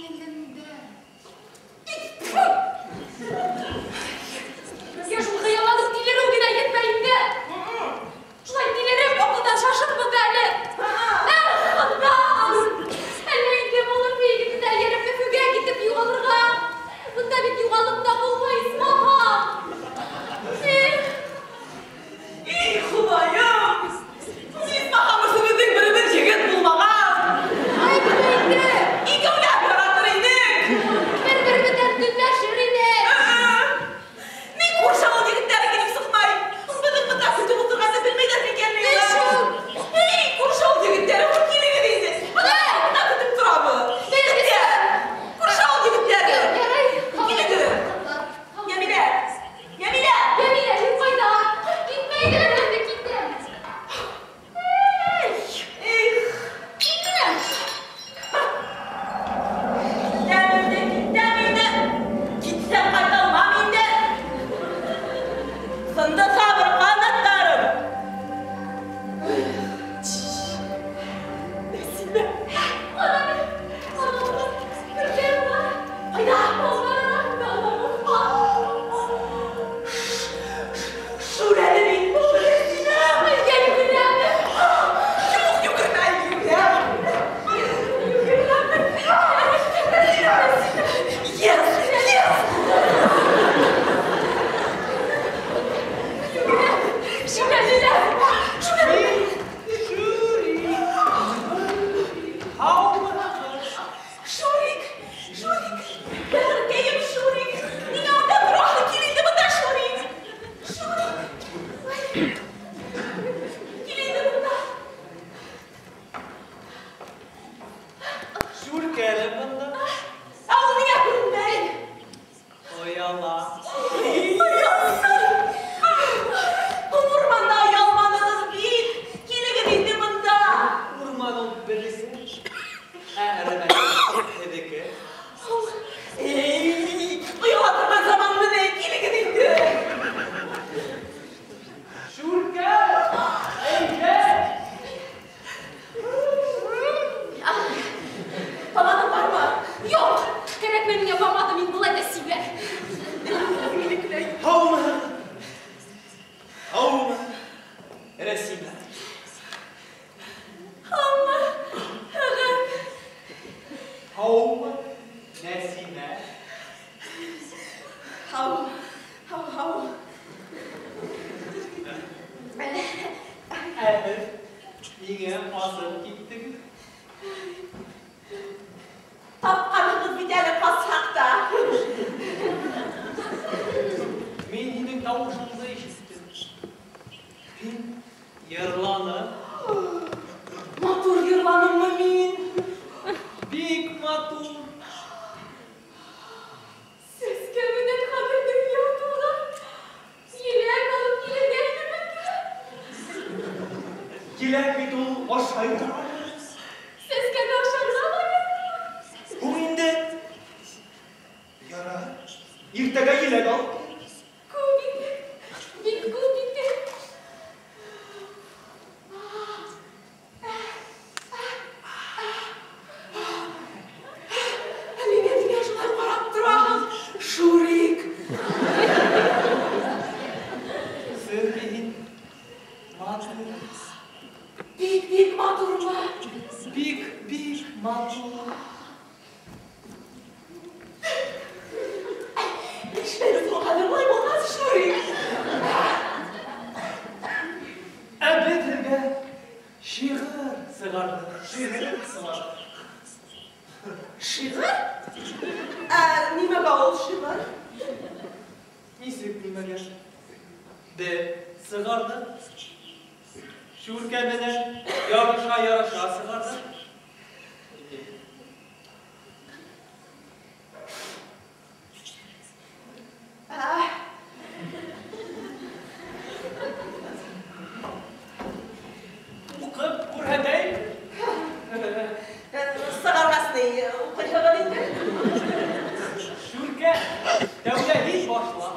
Күңелемдә. Безгә шул хыялланып тилерү генә етмәй инде. Шулай тилереп, аҡылдан шашырбыҙ әле. Эх, Хоҙам! Әллә инде булыр егетенә эйәреп Өфөгә китеп юғалырға. Бында бит юғалып та булмай, исмаһам. Эх! Эй, Хоҙайым! Исмаһам үҙебеҙҙең беребеҙ егет булмаған. Ай, бына инде. Икәүләп яратыр инек. Бер-беребеҙҙән көнләшер инек. Ни күрше ауыл егеттәре килеп сыҡмай. Беҙҙең бында көтөп ултырғанды белмәйҙәр микән ни? Нисек? Эй, күрше ауыл егеттәре, килегеҙ инде. Бына бында көтөп торабыҙ. Беҙ- Күрше ауыл егеттәре. Ярай. Килегеҙ. Йәмилә! Йәмилә! Йәмилә, һин ҡайҙа? Китмәйҙәр инде, китәм. Эх! Китәм. Китәм инде, китәм инде. Китсәм ҡайта алмам инде. Һынды сабыр ҡанаттарым. Нәсимә. Ана, ана, күркәм бар. Ҡайҙа? Шүрәле бит был, Нәсимә. Йә, йүгерәм. Юҡ, йүгермә, йүгерәм. Yes, yes. Шүрәлеләр. Шүрәлеләр. Шурик. Һаумыһығыҙ? Шурик, Шурик, бәғеркәйем Шурик. Ниңә унда тораһың? Кил инде бында, Шурик. Шурик. Кил инде бында. Шүркә лә бында. Ә ул миңә күренмәй. Ояла. Оялсын. Урманда оялманығыҙ бит. Килегеҙ инде бында. Урман ул береһе. Ә әрәмә һеҙҙеке. Эй, ояла торған заман менән килегеҙ инде. Шүркә! Әйҙә! Помада бармы? Юҡ, кәрәкмәй миңә помада, мин былай ҙа сибәр. Минекеләй. Һаумыһығыҙ? Һаумы? Рәсимә. Һаумы? Һаумы? Нәсимә. Һау, һау, һау. Ә һеҙ ниңә асып киттегеҙ? Тапҡанығыҙ бит әле ҡасһаҡ та. Мин һинең тауышыңды ишеттем. Һин йырланың. Матур йырланыммы мин? Бик матур. Сәскә менән хәҙер донъя тулған. Еләк алып килергә инде беҙгә. Еләк бит ул ашай торған. Сәскәне ашарға ла Һуң инде. Ярар. Иртәгә еләк алып килербеҙ. Күп инде. Бик күп инде. Миңә ниңә шулай ҡарап тораһың? Шурик. Сөнки һин матур. Бик, бик матурмы? Бик, бик матур. Нишләйбеҙ һуң хәҙер былай булғас, Шурик? Ә беҙ һеҙгә шиғыр сығарҙыҡ. Шиғыр сығарҙыҡ. Шиғыр? Ә нимәгә ул шиғыр? Нисек нимәгә? Беҙ сығарҙыҡ. Шүркә менән ярыша-ярыша сығарҙыҡ. Ә, Уҡып күрһәтәйем. Сығарғас ни, уҡыйһығыҙ инде. Шүркә, тәүҙә һин башла.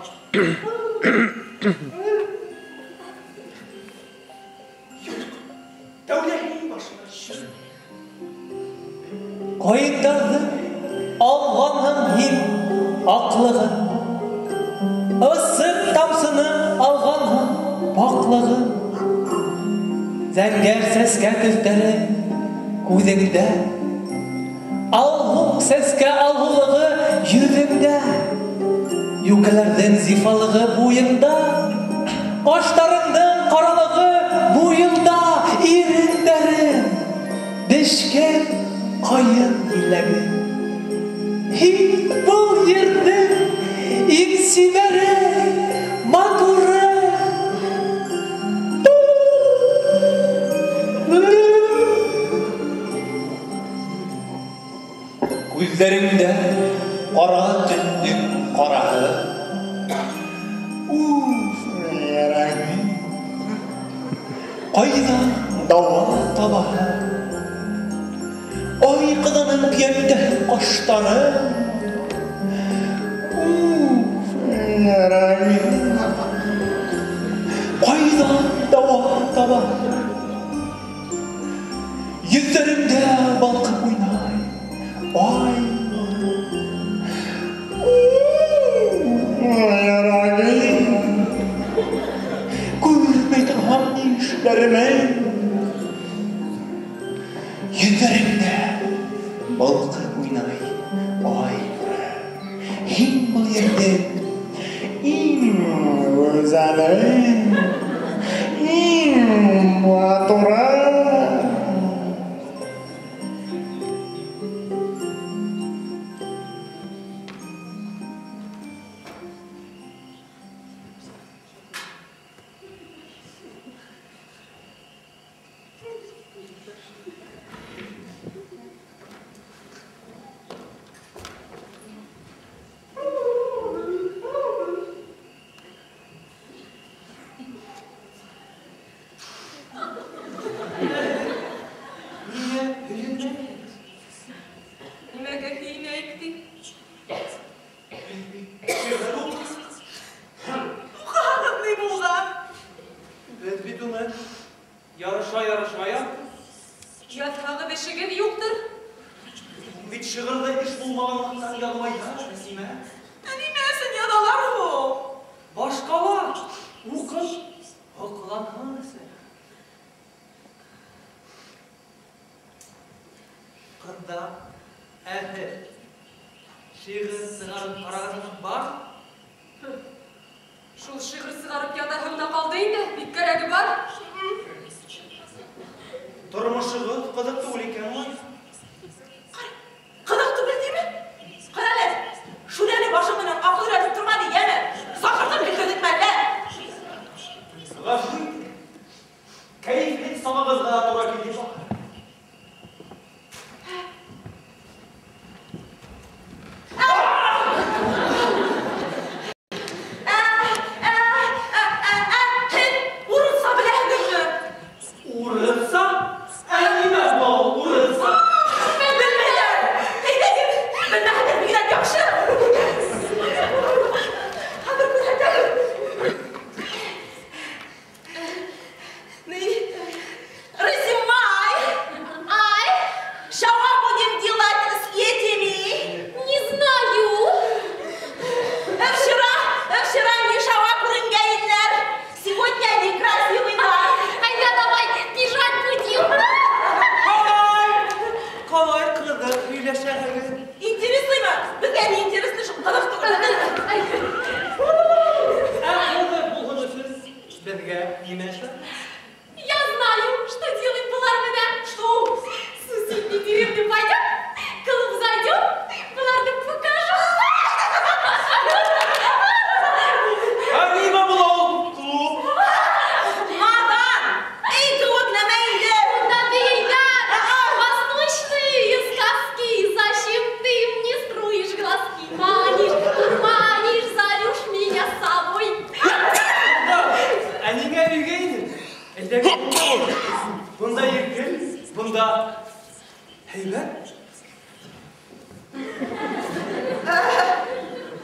Юҡ. Тәүҙә һин башла. Ҡайындарҙың аҡлығы, Ысыҡ тамсыны алғанһың паҡлығы. Зәңгәр сәскә төҫтәре күҙеңдә, Алһыу сәскә алһыулығы йөҙөңдә, Йүкәләрҙең зифалығы буйыңда, Ҡаштарыңдың ҡаралығы буйыңда, Ирендәрең бешкән ҡайын еләге. Һин был ерҙең иң сибәре, матуры. Күҙҙәреңдә ҡара төндөң ҡараһы. Уф, йөрәгем, ҡайҙан дауа табаһы? Ай ҡыҙының көйәнтәһе ҡаштары. Уф, йөрәгем, ҡайҙан дауа табаһы? Йөҙҙәреңдә балҡып уйнай ай нуры. Йөрәгем, күрмәй торһам нишләрмен? Йөҙҙәреңдә балҡып уйнай ай нуры. Һин был ерҙең иң гүзәле, иң матуры.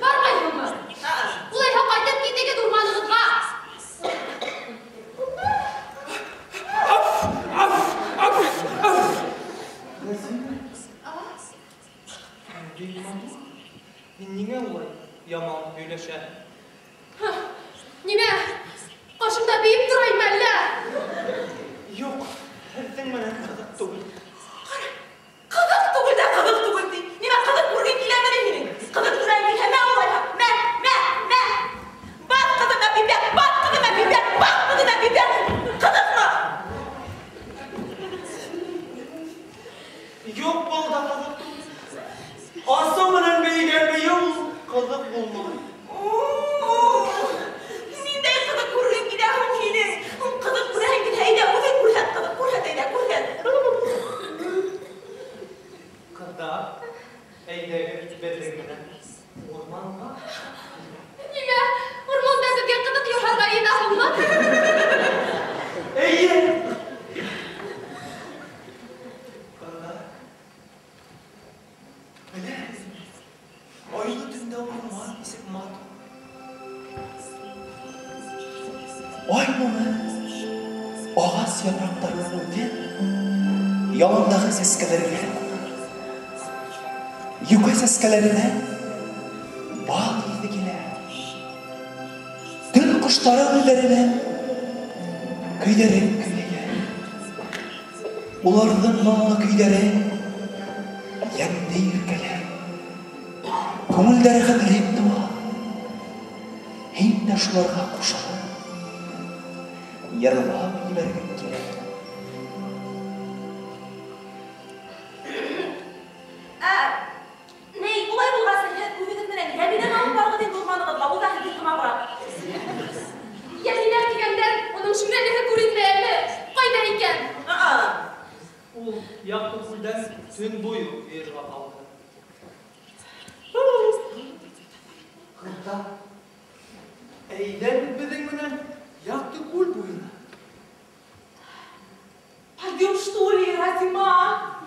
Бармайһыңмы? Улайһа ҡайтып китегеҙ урманығыҙға. Һин ниңә улай яман һөйләшәһең? Нимә? Ҡашыңда бейеп торайым әллә? Юҡ, һеҙҙең менән ҡыҙыҡ түгел. Ҡара, ҡыҙыҡ түгел дә ҡыҙыҡ түгел ти. Нимә ҡыҙыҡ күргең киләме ни һинең? Ҡыҙыҡ күрәһең килһә, мә улайһа. Мә, мә, мә. Баҫ ҡыҙыма пипәк, баҫ ҡыҙыма пипәк, баҫ ҡыҙыма пипәк. Ҡыҙыҡмы? Юҡ, был да ҡыҙыҡ түгел. Асыу менән бейегән бейеү ул ҡыҙыҡ булмай. Ниндәй ҡыҙыҡ күргең килә һуң һинең? Ҡыҙыҡ күрәһең килһә, әйҙә, үҙең күрһәт, ҡыҙыҡ күрһәт, әйҙә, күрһәт. Ҡыҙҙар, әйҙәгеҙ беҙҙең менән урманға. Нимә? Урманда беҙгә ҡыҙыҡ яһарға йыйынаһыңмы? Эйе. Ҡыҙҙар, беләһегеҙме, айлы төндә урман нисек матур. Ай нуры ағас япраҡтарынан үтеп, яландағы сәскәләргә ҡуна. Йүкә сәскәләренә бал еҫе килә. Төн ҡоштары үҙҙәренең көйҙәрен көйләйҙәр. Уларҙың моңло көйҙәре йәнде иркәләй. Күңелдә рәхәтлек тыуа. Һин дә шуларға ҡушылып, йырлап ебәргең килә. Ней, улай булғас, һеҙ үҙегеҙ менән Йәмиләне алып барығыҙ инде урманығыҙға, ул да һеҙҙең һымағыраҡ. Йәмилә тигәндән уның шүрәлеһе күренмәй әле. Ҡайҙа икән? Ул Яҡты күлдән төн буйы йыйырға ҡалды. Ҡыҙҙар, әйҙәгеҙ беҙҙең менән Яҡты күл буйына. Пойдем, что ли, Разима?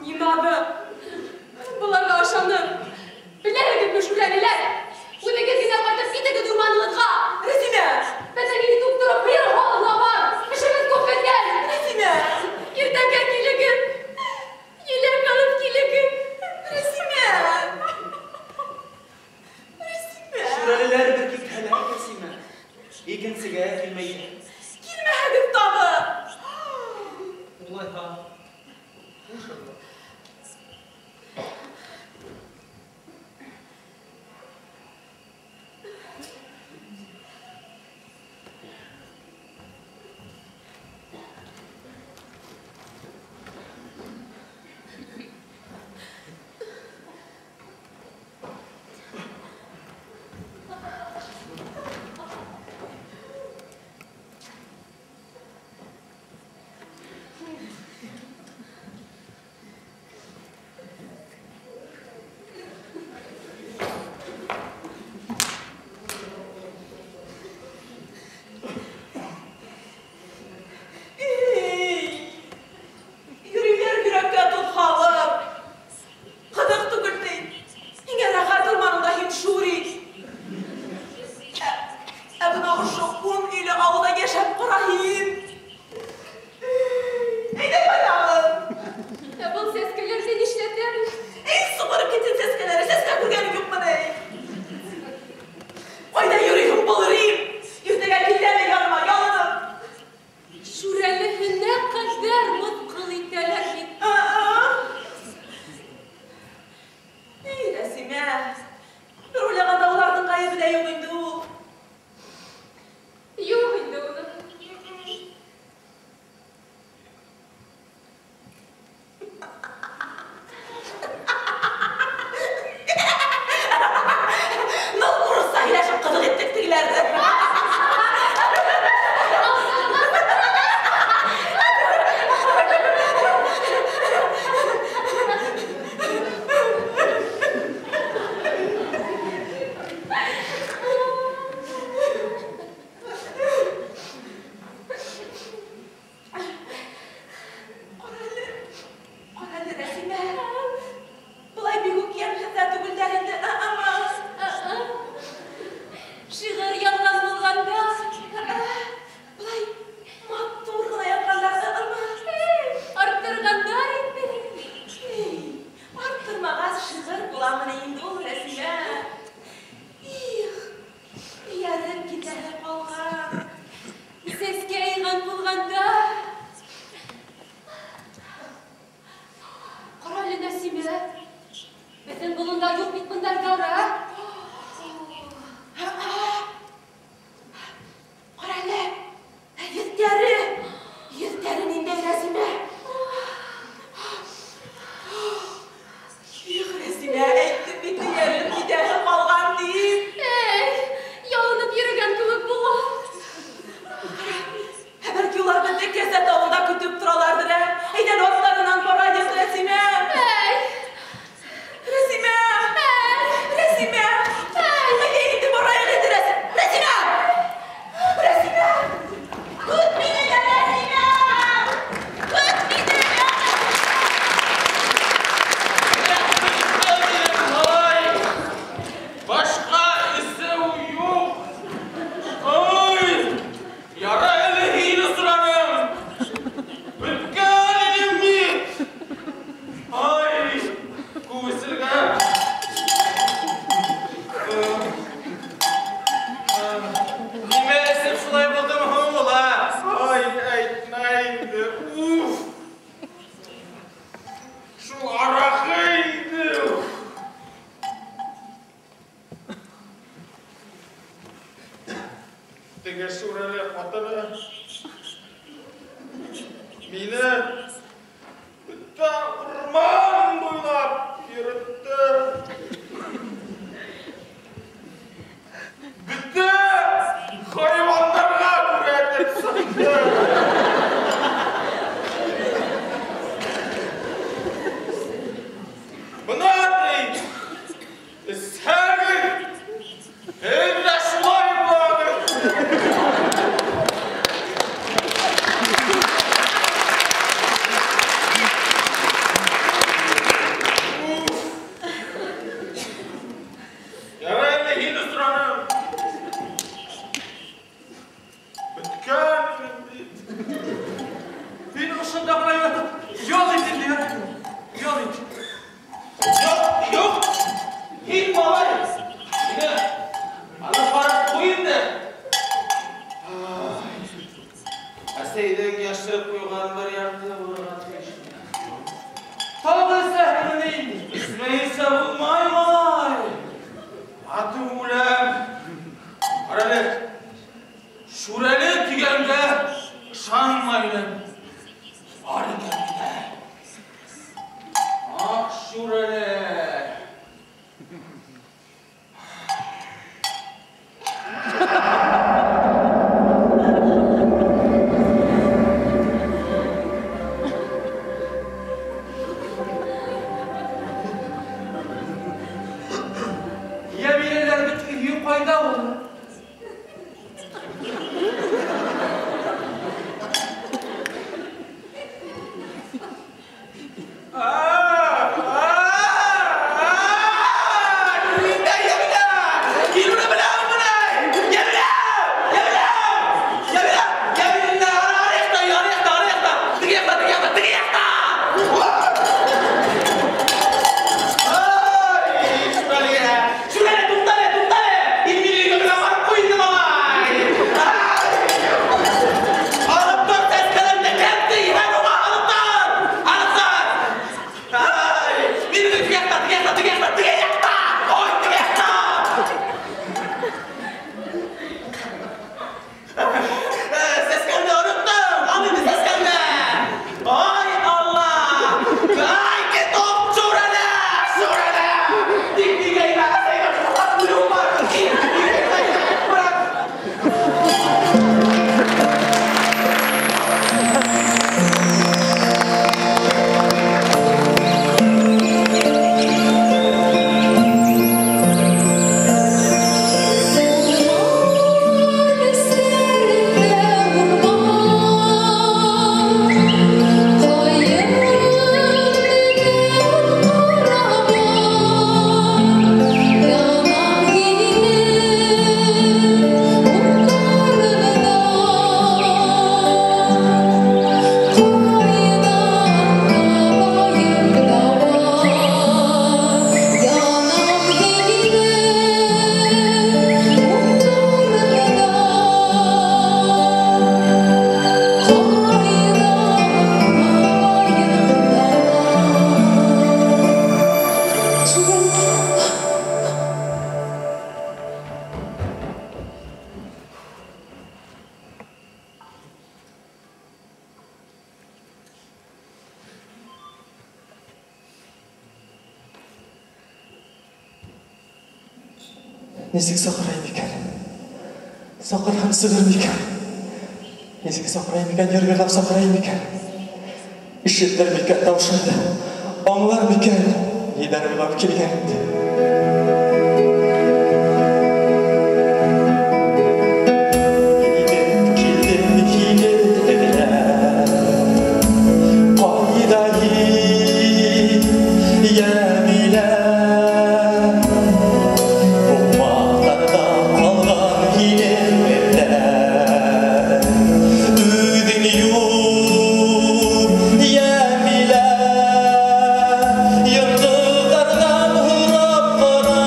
Не надо. Быларға ышанып. Беләһегеҙме, шүрәлеләр? Үҙегеҙ генә ҡайтып китегеҙ урманығыҙға. Рәсимә! Беҙҙең иртүк тороп һыйыр һауыла бар. Эшебеҙ күп беҙҙең. Рәсимә! Иртәгә килегеҙ. Еләк алып килегеҙ. Рәсимә! Рәсимә! Шүрәлеләр бер китһәләр, Рәсимә, икенсегә килмәйҙәр. Килмәһәгеҙ тағы! Улайһа, хушығыҙ. Теге Шүрәле ҡатыны мине бөтә урман буйлап йөрөттө. Бөтә хайуандарға күрһәтеп сыҡты. Бына ти, эсһәгеҙ, һеҙ ҙә шулай булаһығыҙ. Ярай инде һин осраның. Бөткән инем бит. Һин ошонда ғына ятып, ял ит инде, ярай. Ял ит. Юҡ, юҡ. Һин малай. Мине алып барып ҡуй инде. Әсәйҙең йәшереп ҡуйған бер ярты булырға тейеш. Тағы эсәһеңме инде? Эсмәйенсә булмай, малай. Атып үләм. Ҡара әле, Шүрәле тигәнгә ышанмай инем. Бар икән бит. Ах, Шүрәле. Йәмиләләр бит өйө ҡайҙа ул? Нисек саҡырайым икән? Саҡырһам сығыр микән? Нисек саҡырайым икән, йыр-йырлап саҡырайым икән? Ишетер микән тауышымды? Аңлар микән? Ниҙәр уйлап килгәнемде? Килдем, килдем, килдем. Ҡайҙа һин, Йәмилә? Һуҡмаҡтарҙа ҡалған һинең үҙең юҡ, Йәмилә. Йондоҙҙарҙан һорап ҡара.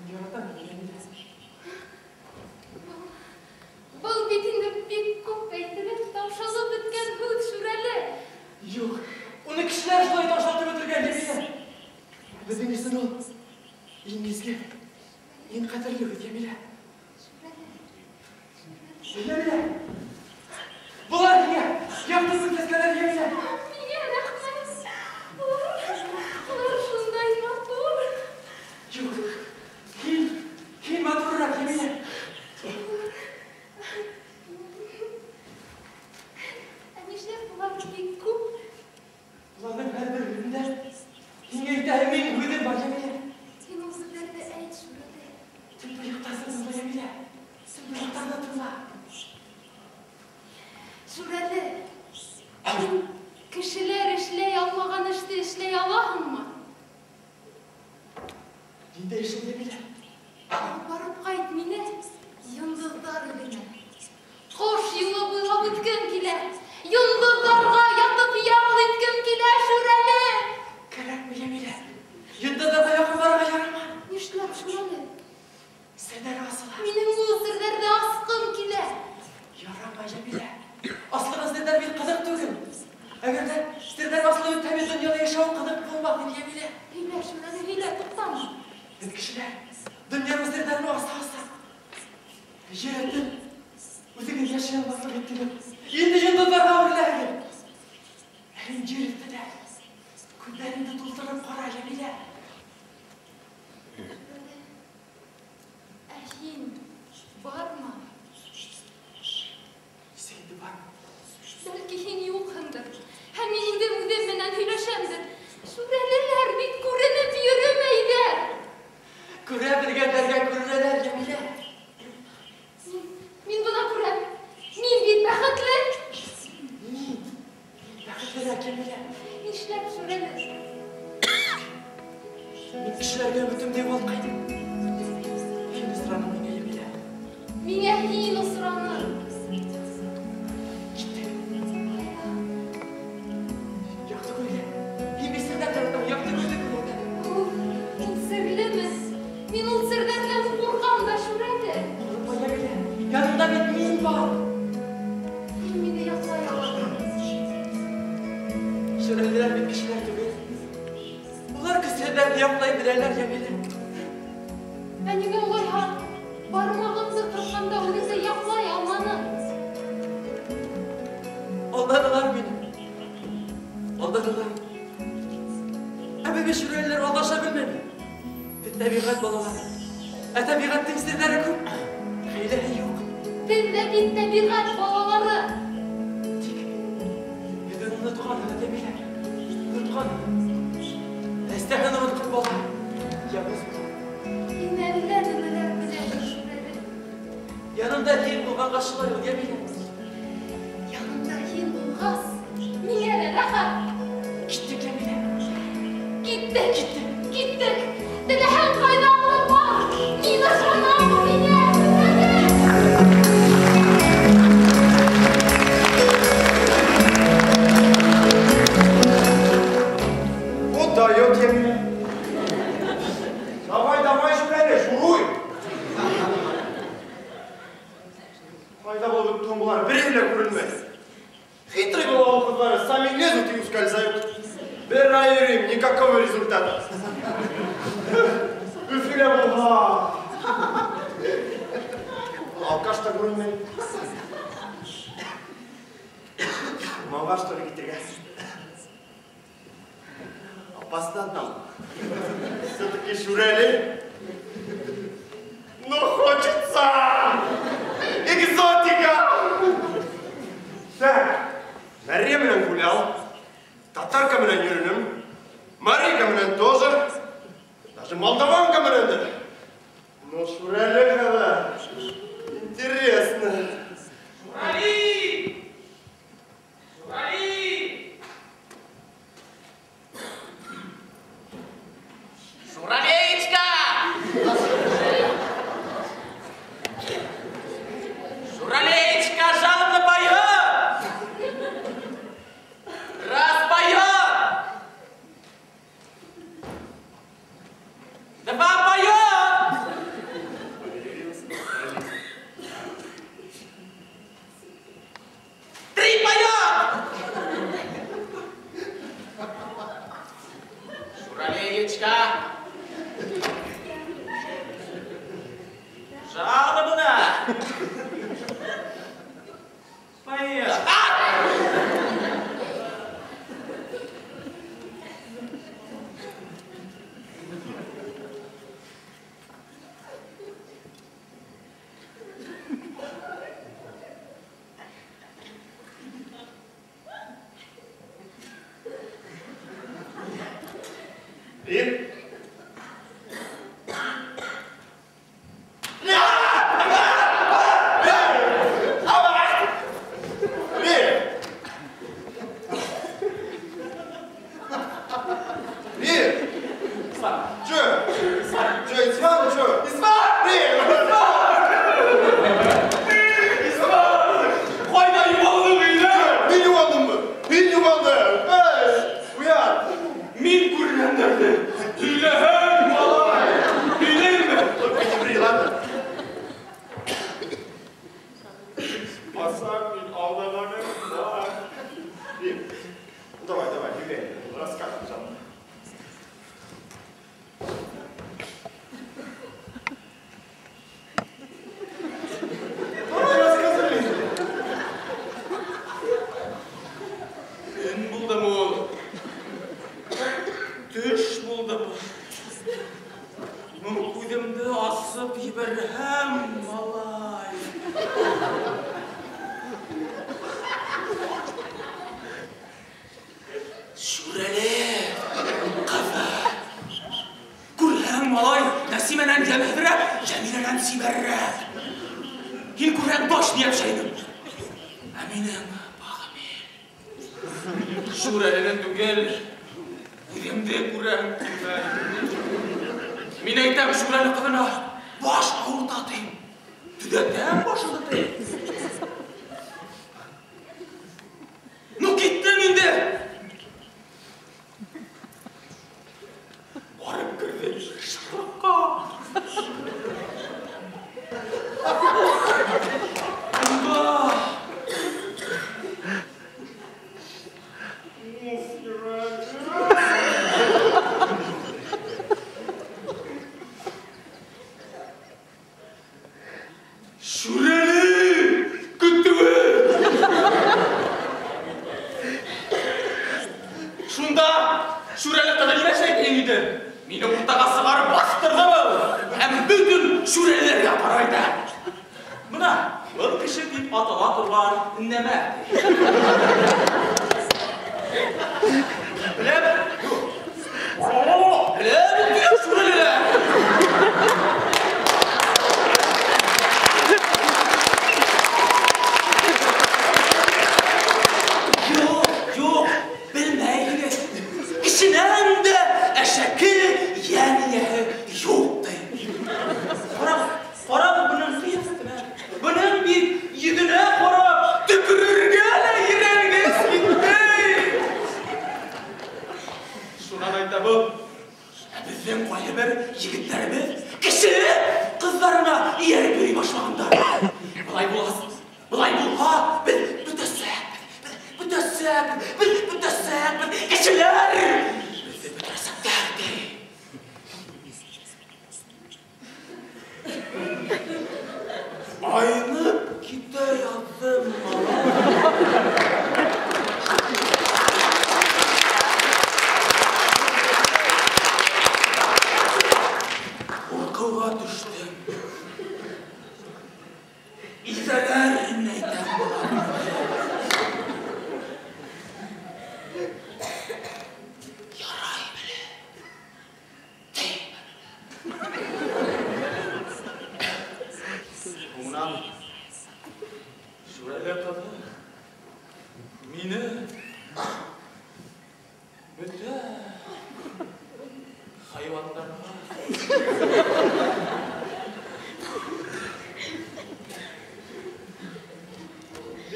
Мин яратам Йәмилә. Был бит инде бик күп әйтелеп, таушалып бөткән һүҙ, Шүрәле. Юҡ, уны кешеләр шулай таушалтып бөтөргән, Йәмилә. Беҙҙең өсөн ул иң изге, иң ҡәҙерле һүҙ, Йәмилә. Йәмилә! Былар һиңә яҡты күрһәткәннәр, Йәмилә. Миңә рәхмәт. Улар шундай матур. Юҡ, һин матурыраҡ, Йәмилә. Ә нишләп улар бик күп? Уларҙың һәр бер һүҙендә һиңә әйтәһе минең һүҙем бар, Йәмилә. Һин ул һүҙҙәрҙе әйт, Шүрәле. Төнбояҡтарҙы тыңла, Йәмилә. Төнбояҡтарҙы тыңла. Шүрәле, һин кешеләр эшләй алмаған эште эшләй алаһыңмы? Ниндәй эш ул, Йәмилә? Алып барып ҡайт мине йондоҙҙар иленә. Ҡош юлы буйлап үткем килә. Йондоҙҙарға ятып ял иткем килә, Шүрәле. Кәрәкме, Йәмилә? Йондоҙҙарға яҡын барырға ярамай. Нишләп, Шүрәле? Серҙәре асыла. Минең ул серҙәрҙе асҡым килә. Ярамай, Йәмилә. Асылған серҙәр бит ҡыҙыҡ түгел. Әгәр ҙә серҙәр асылып бөтһә, бит донъяла йәшәү ҡыҙыҡ булмаҫ ине, Йәмилә. Һөйлә, Шүрәле, һөйлә, туҡтама. Беҙ кешеләр донъяның серҙәрен аса-аса. Ер өҫтөн үҙегеҙ йәшәй алмаҫлыҡ иттегеҙ. Инде йондоҙҙарға әүереләһегеҙ. Ә һин ер өҫтөнә күҙҙәреңде тултырып ҡара, Йәмилә. Шүрәле, ә һин бармы? Нисек инде бармы? Бәлки һин юҡһыңдыр. Һәм мин үҙем үҙем менән һөйләшәмдер. Шүрәлеләр бит күренеп йөрөмәйҙәр. Күрә белгәндәргә күренәләр, Йәмилә. Мин бына күрәм. Мин бит бәхетле. Мин бәхетлерәк, Йәмилә. Нишләп, Шүрәле? Мин кешеләргә өмөтөмдө юғалтҡайным. Һин осраның миңә, Йәмилә. Миңә һин осраның. Киттек. Яҡты күлгә. Һин бит серҙәр яратаң, яҡты күлде күрәм. Ул серлеме? Мин ул серҙәрҙән ҡурҡам да, Шүрәле. Ҡурҡма, Йәмилә. Яныңда бит мин бар. Һин мине яҡлай алаһың. Шүрәлеләр бит кешеләр түгел. Улар көсһөҙҙәрҙе яҡлай беләләр, Йәмилә. Ә ниңә улайһа бармағымды ҡырҡҡанда үҙеңде яҡлай алманың? Алданылар мине. Алданылар. Ә беҙ шүрәлеләр алдаша белмәне. Беҙ тәбиғәт балалары. Ә тәбиғәттең серҙәре күп, хәйләһе юҡ. Беҙ ҙә бит тәбиғәт балалары. Тик беҙ уны онотҡанбыҙ, Йәмилә. Онотҡанбыҙ. Әсәһен онотҡан бала яуыз була. Һин әллә нәмәләр беләһең, Шүрәле. Янымда һин булғанға шулай ул, Йәмилә. Янымда һин булғас, миңә лә рәхәт. Киттек, Йәмилә. Киттек. Киттек. Киттек. Теләһәң ҡайҙа алып бар. Мин ышанам һиңә, Шүрәле. Вот дает Йәмилә. Давай, давай, Шүрәле, шуруй. Ҡайҙа булып бөттөң былар? Береһе лә күренмәй. Хитрый был ауыл ҡыҙҙары, сами лезут и ускользают. Бер ай йөрөйөм, никакого результата. Өфөлә булһа. Алкаш та күренмәй. Урманға что ли китергә? Опасно одному. Все-таки Шүрәле. Но хочется! Экзотика! Так, Мәрйә менән гулял, татарка менән йөрөнөм, Марийка менән тоже, даже молдаванка менән дә. Но Шүрәле ғына интересно. Шүрәле! Шүрәле! Шуралеечка! Шуралеечка жалобно поет! Раз поет! Два поет! Поехали. Рим?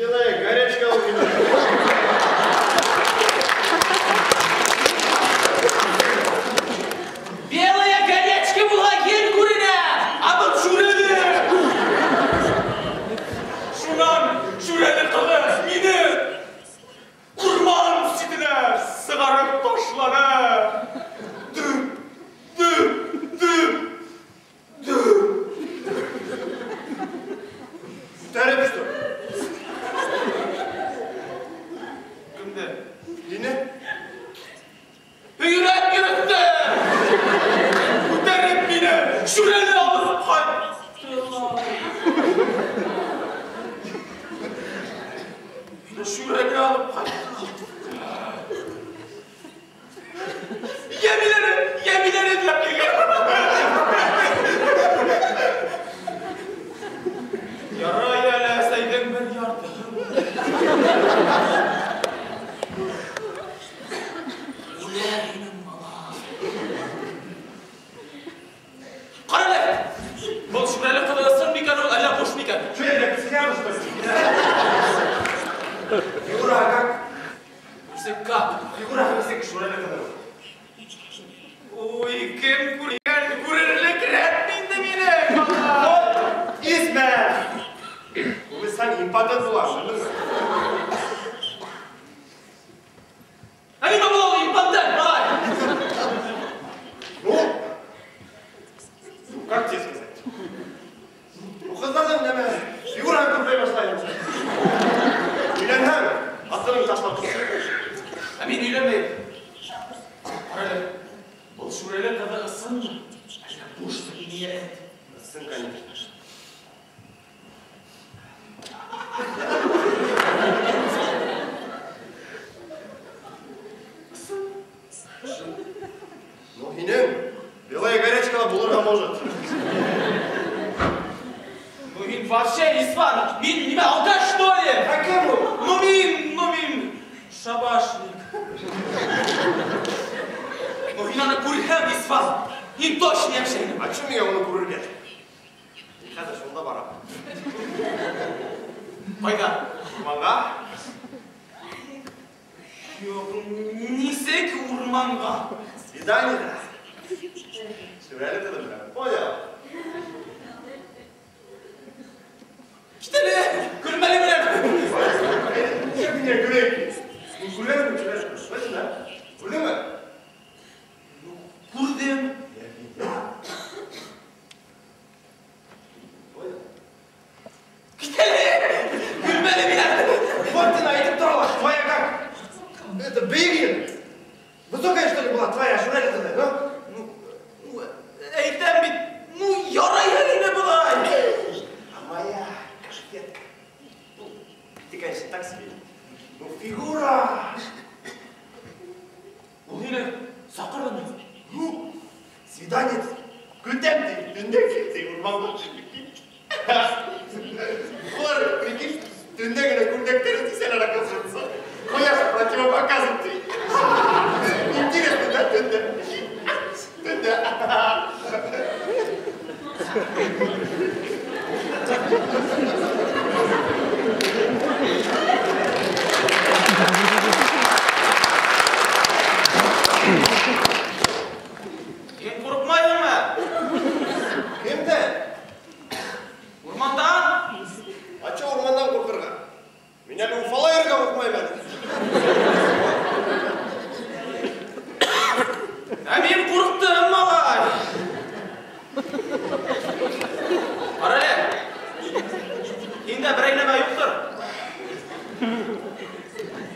Белая горячка у меня. Белая горячка была ел күренә, ә был Шүрәле. Шунан Шүрәле ҡыҙы мине урман ситенә сығарып ташланы. Дөп, дөп, дөп. Шүрәле алып ҡайттылар. Мине шүрәле алып ҡайттылар. Йәмиләне эҙләп килгән. Ярай әле әсәйҙең бер яртыһы. Үләр инем, малай. Ҡара әле, был шүрәле ҡыҙы ысын микән ул, әллә буш микән? Что, я для обезьяны, что ли? Фигура как? Үзе как? Фигура нисек шүрәле ҡыҙы? Ой, кем күргән, күрерлек рәт инде мине. Вот, Исмә! Үлсәң импотент буласың, белдеңме? Ә нимә була ул импотент, малай? Ну, как тебе сказать? Ну, ҡыҙҙарҙың нәмә, фигураһын күрмәй башлайһың. Өйләнһәң, ҡатының ташлап китер. Ә мин өйләнмәйем. Ҡара әле, был шүрәле ҡыҙы ысынмы? Әллә бушмы, миңә әйт. Ысын, конечно. Ну, һинең белая горячка булырға может. Ну, мин вообще Исфан, мин нимә, алкаш, что ли? А кем ул? Ну, мин шабашник. Ну, һин аны күрһәң, Исфан, һин точно йәшәйһең. А чё миңә уны күрергә? Мин хәҙер шунда барам. Ҡайҙа? Урманға. Юҡ, нисек урманға? Свидание. Шүрәле ҡыҙы менән. Понял? Кит әле, көлмә әле менән. Нисек миңә көләйем? Мин күргәнмен шүрәле. Точно? Күрҙеңме? Ну, күрҙем. Я видел. Понял? Кит әле, көлмә әле менән. Вот ты әйтеп тора, твоя как? Это бейген. Высокая, что ли, была твоя шүрәле ҡыҙы, ну? Ну, әйтәм бит, ну, ярай әле инде былай. А моя конфетка. Ну, ты, конечно, так себе. Ну, фигура. Ул һине саҡырҙымы? Ну, свидание. Көтәм ти, төндә кил ти, урманға прикинь. Улар, прикинь, төндә генә күлдәктәрен кисәләр, оказывается. Ҡояш противопоказан ти. Интересно, да, төндә? Төндә. Һин ҡурҡмайһыңмы? Кемдән? Урмандан? А чё урмандан ҡурҡырға? Мин әле Уфала йөрөргә ҡурҡмайым әле. Ә мин ҡурҡтым, малай. Ҡара әле. Һиндә берәй нәмә юҡтыр.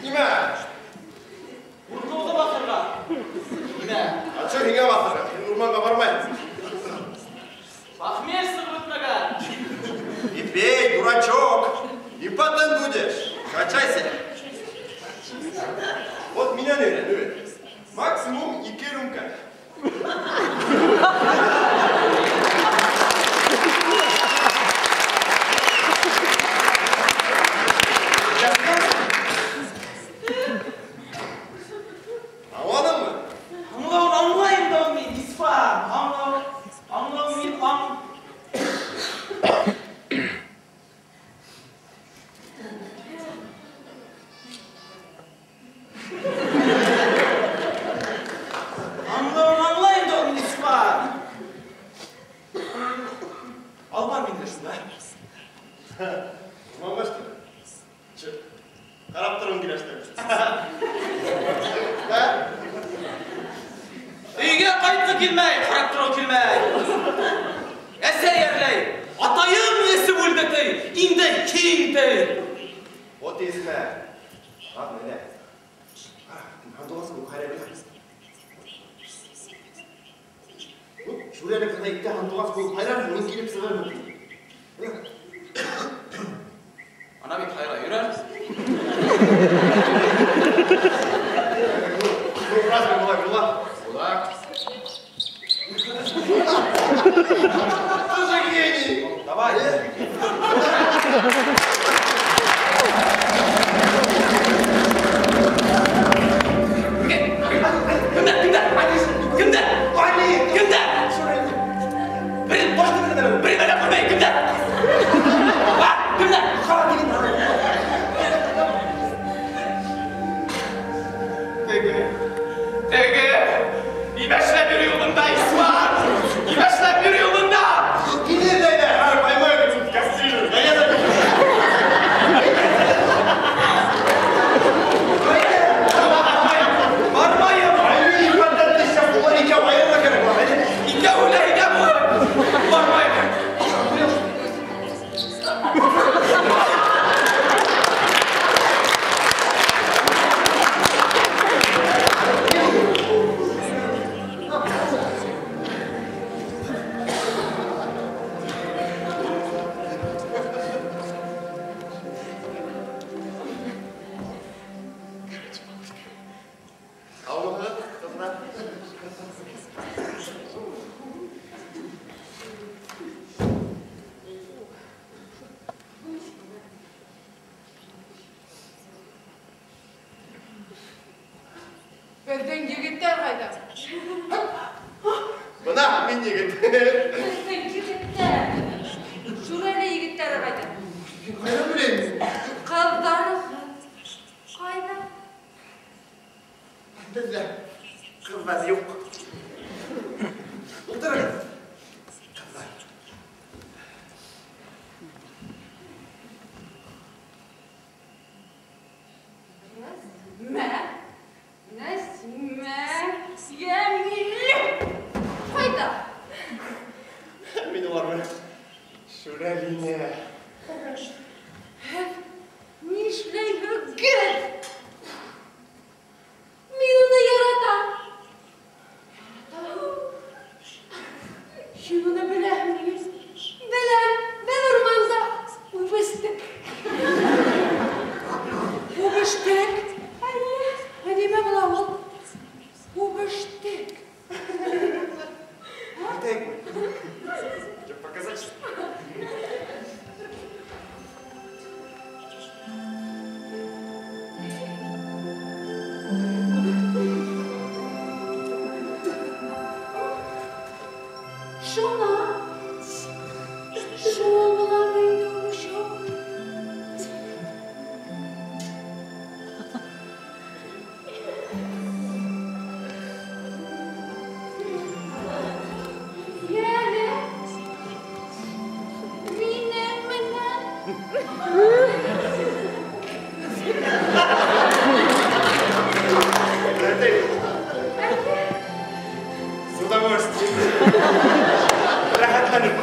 Нимә? Ҡурҡыуҙы баҫырға. Нимә? А чё һиңә баҫырға? Һин урманға бармайһың. Похмель сығып бөтмәгән. Не пей, дурачок. Импотент будешь. Качайся. Вот меня не өйрән. Максимум ике рюмка. Аңланыңмы? Аңлауын аңлайым да мин, Исфан. Аңлау мин аң. Аңлауын аңлайым да мин, Исфан. Ал бар миндә шунда. Урманға что ли? Чыҡ. Ҡарап торғом килә, что ли? Ә? Өйгә ҡайтҡы килмәй, ҡарап тороу килмәй. Әсәй әрләй, атайым эсеп үлде ти, инде киң ти. Вот Исмә. Ладно, әйҙә. Ҡара, һандуғас ҡайра белә. Ну, Шүрәле ҡыҙҙа иктә һандуғас булып һайрарһың, мин килеп сығырмын ти. Ана бит һайрай йөрөр. Ну, разве була була? Була. Ты же гений! Давай. Кемдәр? Кемдәр? Кемдәр? Али! Кемдәр? Бер башты беләм, бер беләм күрмәй, кемдәр? А, кемдәр? Теге, теге, нимә эшләп йөрөй юлында, Исман? Нимә эшләп йөрөй юлында? Килер дә, хәҙер поймаю кастрирую. Да я запишу. Бармайым. Али, хәтта сейчас улар икәү айырырға кәрәк. Икәү лә икәү. Бармайым. Һаумыһығыҙ, ҡыҙҙар? Беҙҙең егеттәр ҡайҙа? Бына мин егет. Беҙҙең егеттәр. Шүрәле егеттәре ҡайҙа? Мин ҡайҙан беләйем? Ҡыҙҙары ҡайҙа? Беҙҙә ҡыҙҙар юҡ. Ултырығыҙ. Ҡыҙҙар. Мә, Нәсимә, Йәмилә. Ҡайҙа? Мин улар менән Шүрәлине. Һеҙ нишләйһегеҙ? Мин уны яратам. Яратам. Һин уны беләһеңме? Беләм. Беҙ урманда үбештек. Үбештек? Әллә? Ә нимә була ул? Үбештек. Әйтәйекме? Тебе показать? Шуна. Шул буламы инде үбешеү? Йәле. Минең менән. Әйтәйек. Әллә? С удовольствием. Рәхәтләнеп.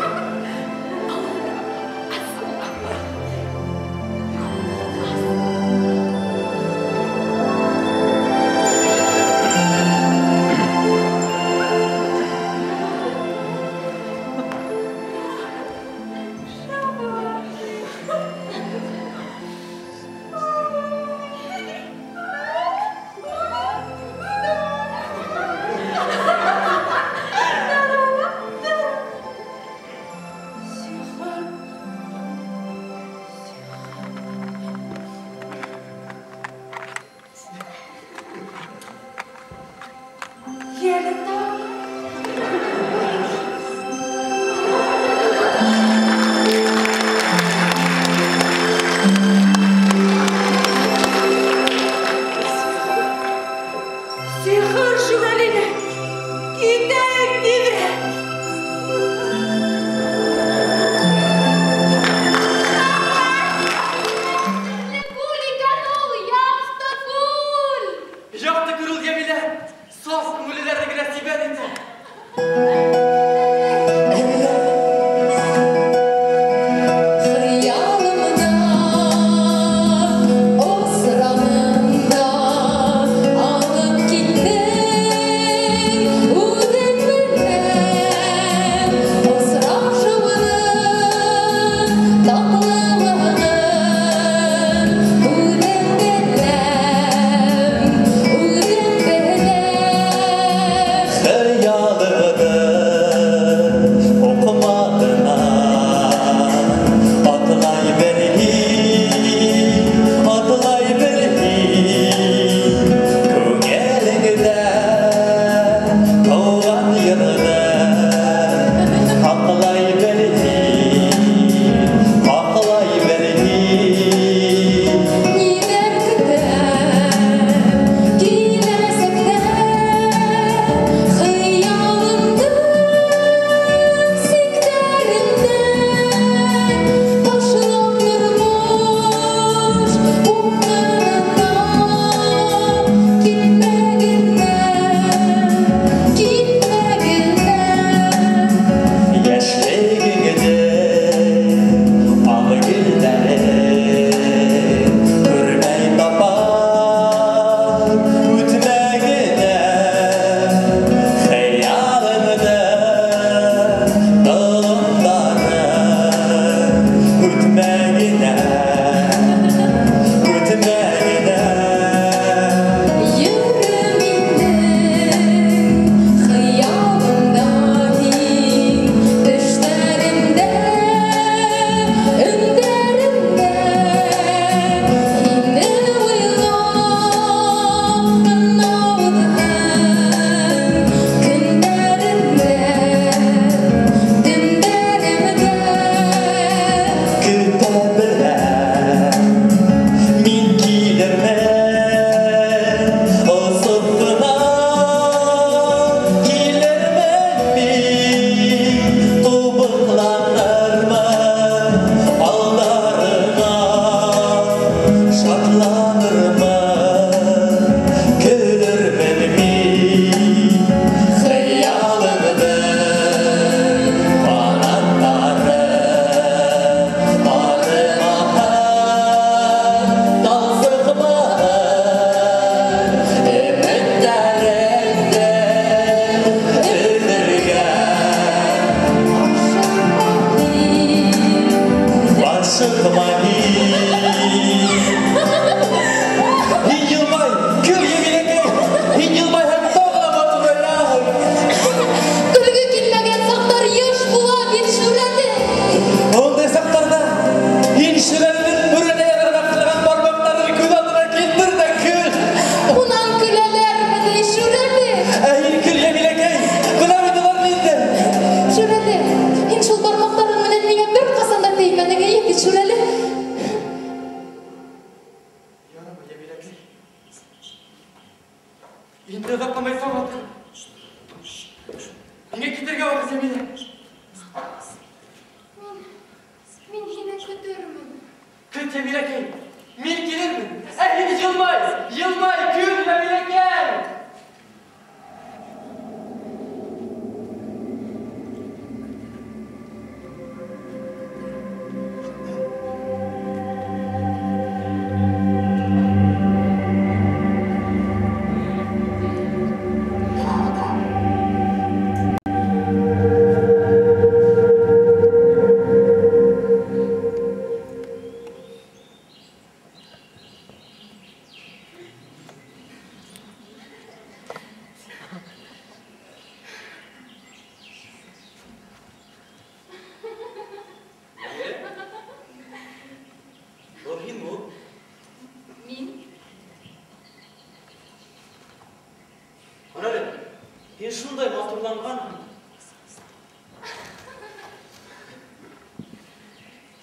шундай матурланғанһың.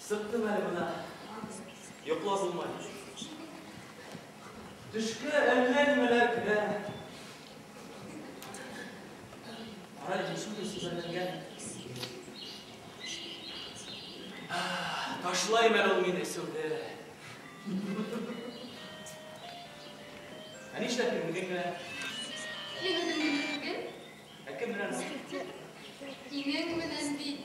Сыҡтым әле бына. Йоҡлап булмай. Төшкә әллә нимәләр керә. Ҡара, һин шундай сибәрләнгән. Ташлайым әле ул мине, Сәүҙә. Ә нишләп һин үҙең генә? Мин үҙем генә түгел. Ә кем менән? Һинең менән бит.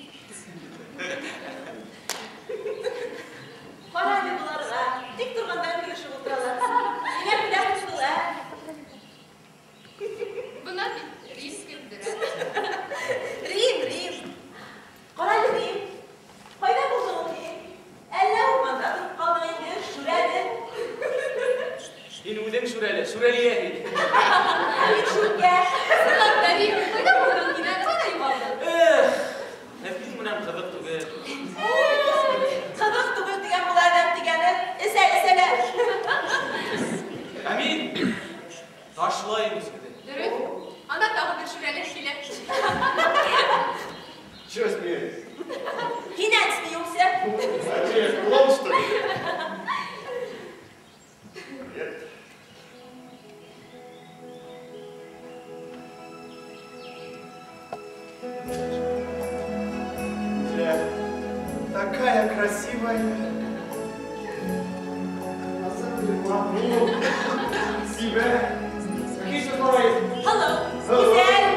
Ҡара әле быларға, тик торғанда көлөшөп ултыралар. Ниңә көләһең шул, ә? Бына бит Рим көлдөрә. Рим, Рим. Ҡара әле, Рим. Ҡайҙа булдың ул һин? Әллә урманда тороп ҡалдың инде, шүрәле. Һин үҙең шүрәле, шүрәлиә һин. Ә мин шүркә. Ысынлап та, Рим, ҡайҙа булдың һин, ә? Ҡайҙа юғалдың? Эх, һеҙҙең менән ҡыҙыҡ түгел. Ҡыҙыҡ түгел тигән була әҙәм тигәне. Эсә, эсә лә. Ә мин ташлайым үҙеңде. Дөрөҫ. Ана тағы бер шүрәле килә. Чего смеетесь? Һинән смеемся. А че, я клоун, что ли? Привет. Бля, такая красивая. Себя. Какие еще слова есть? Hello. Hello. Гүзәл.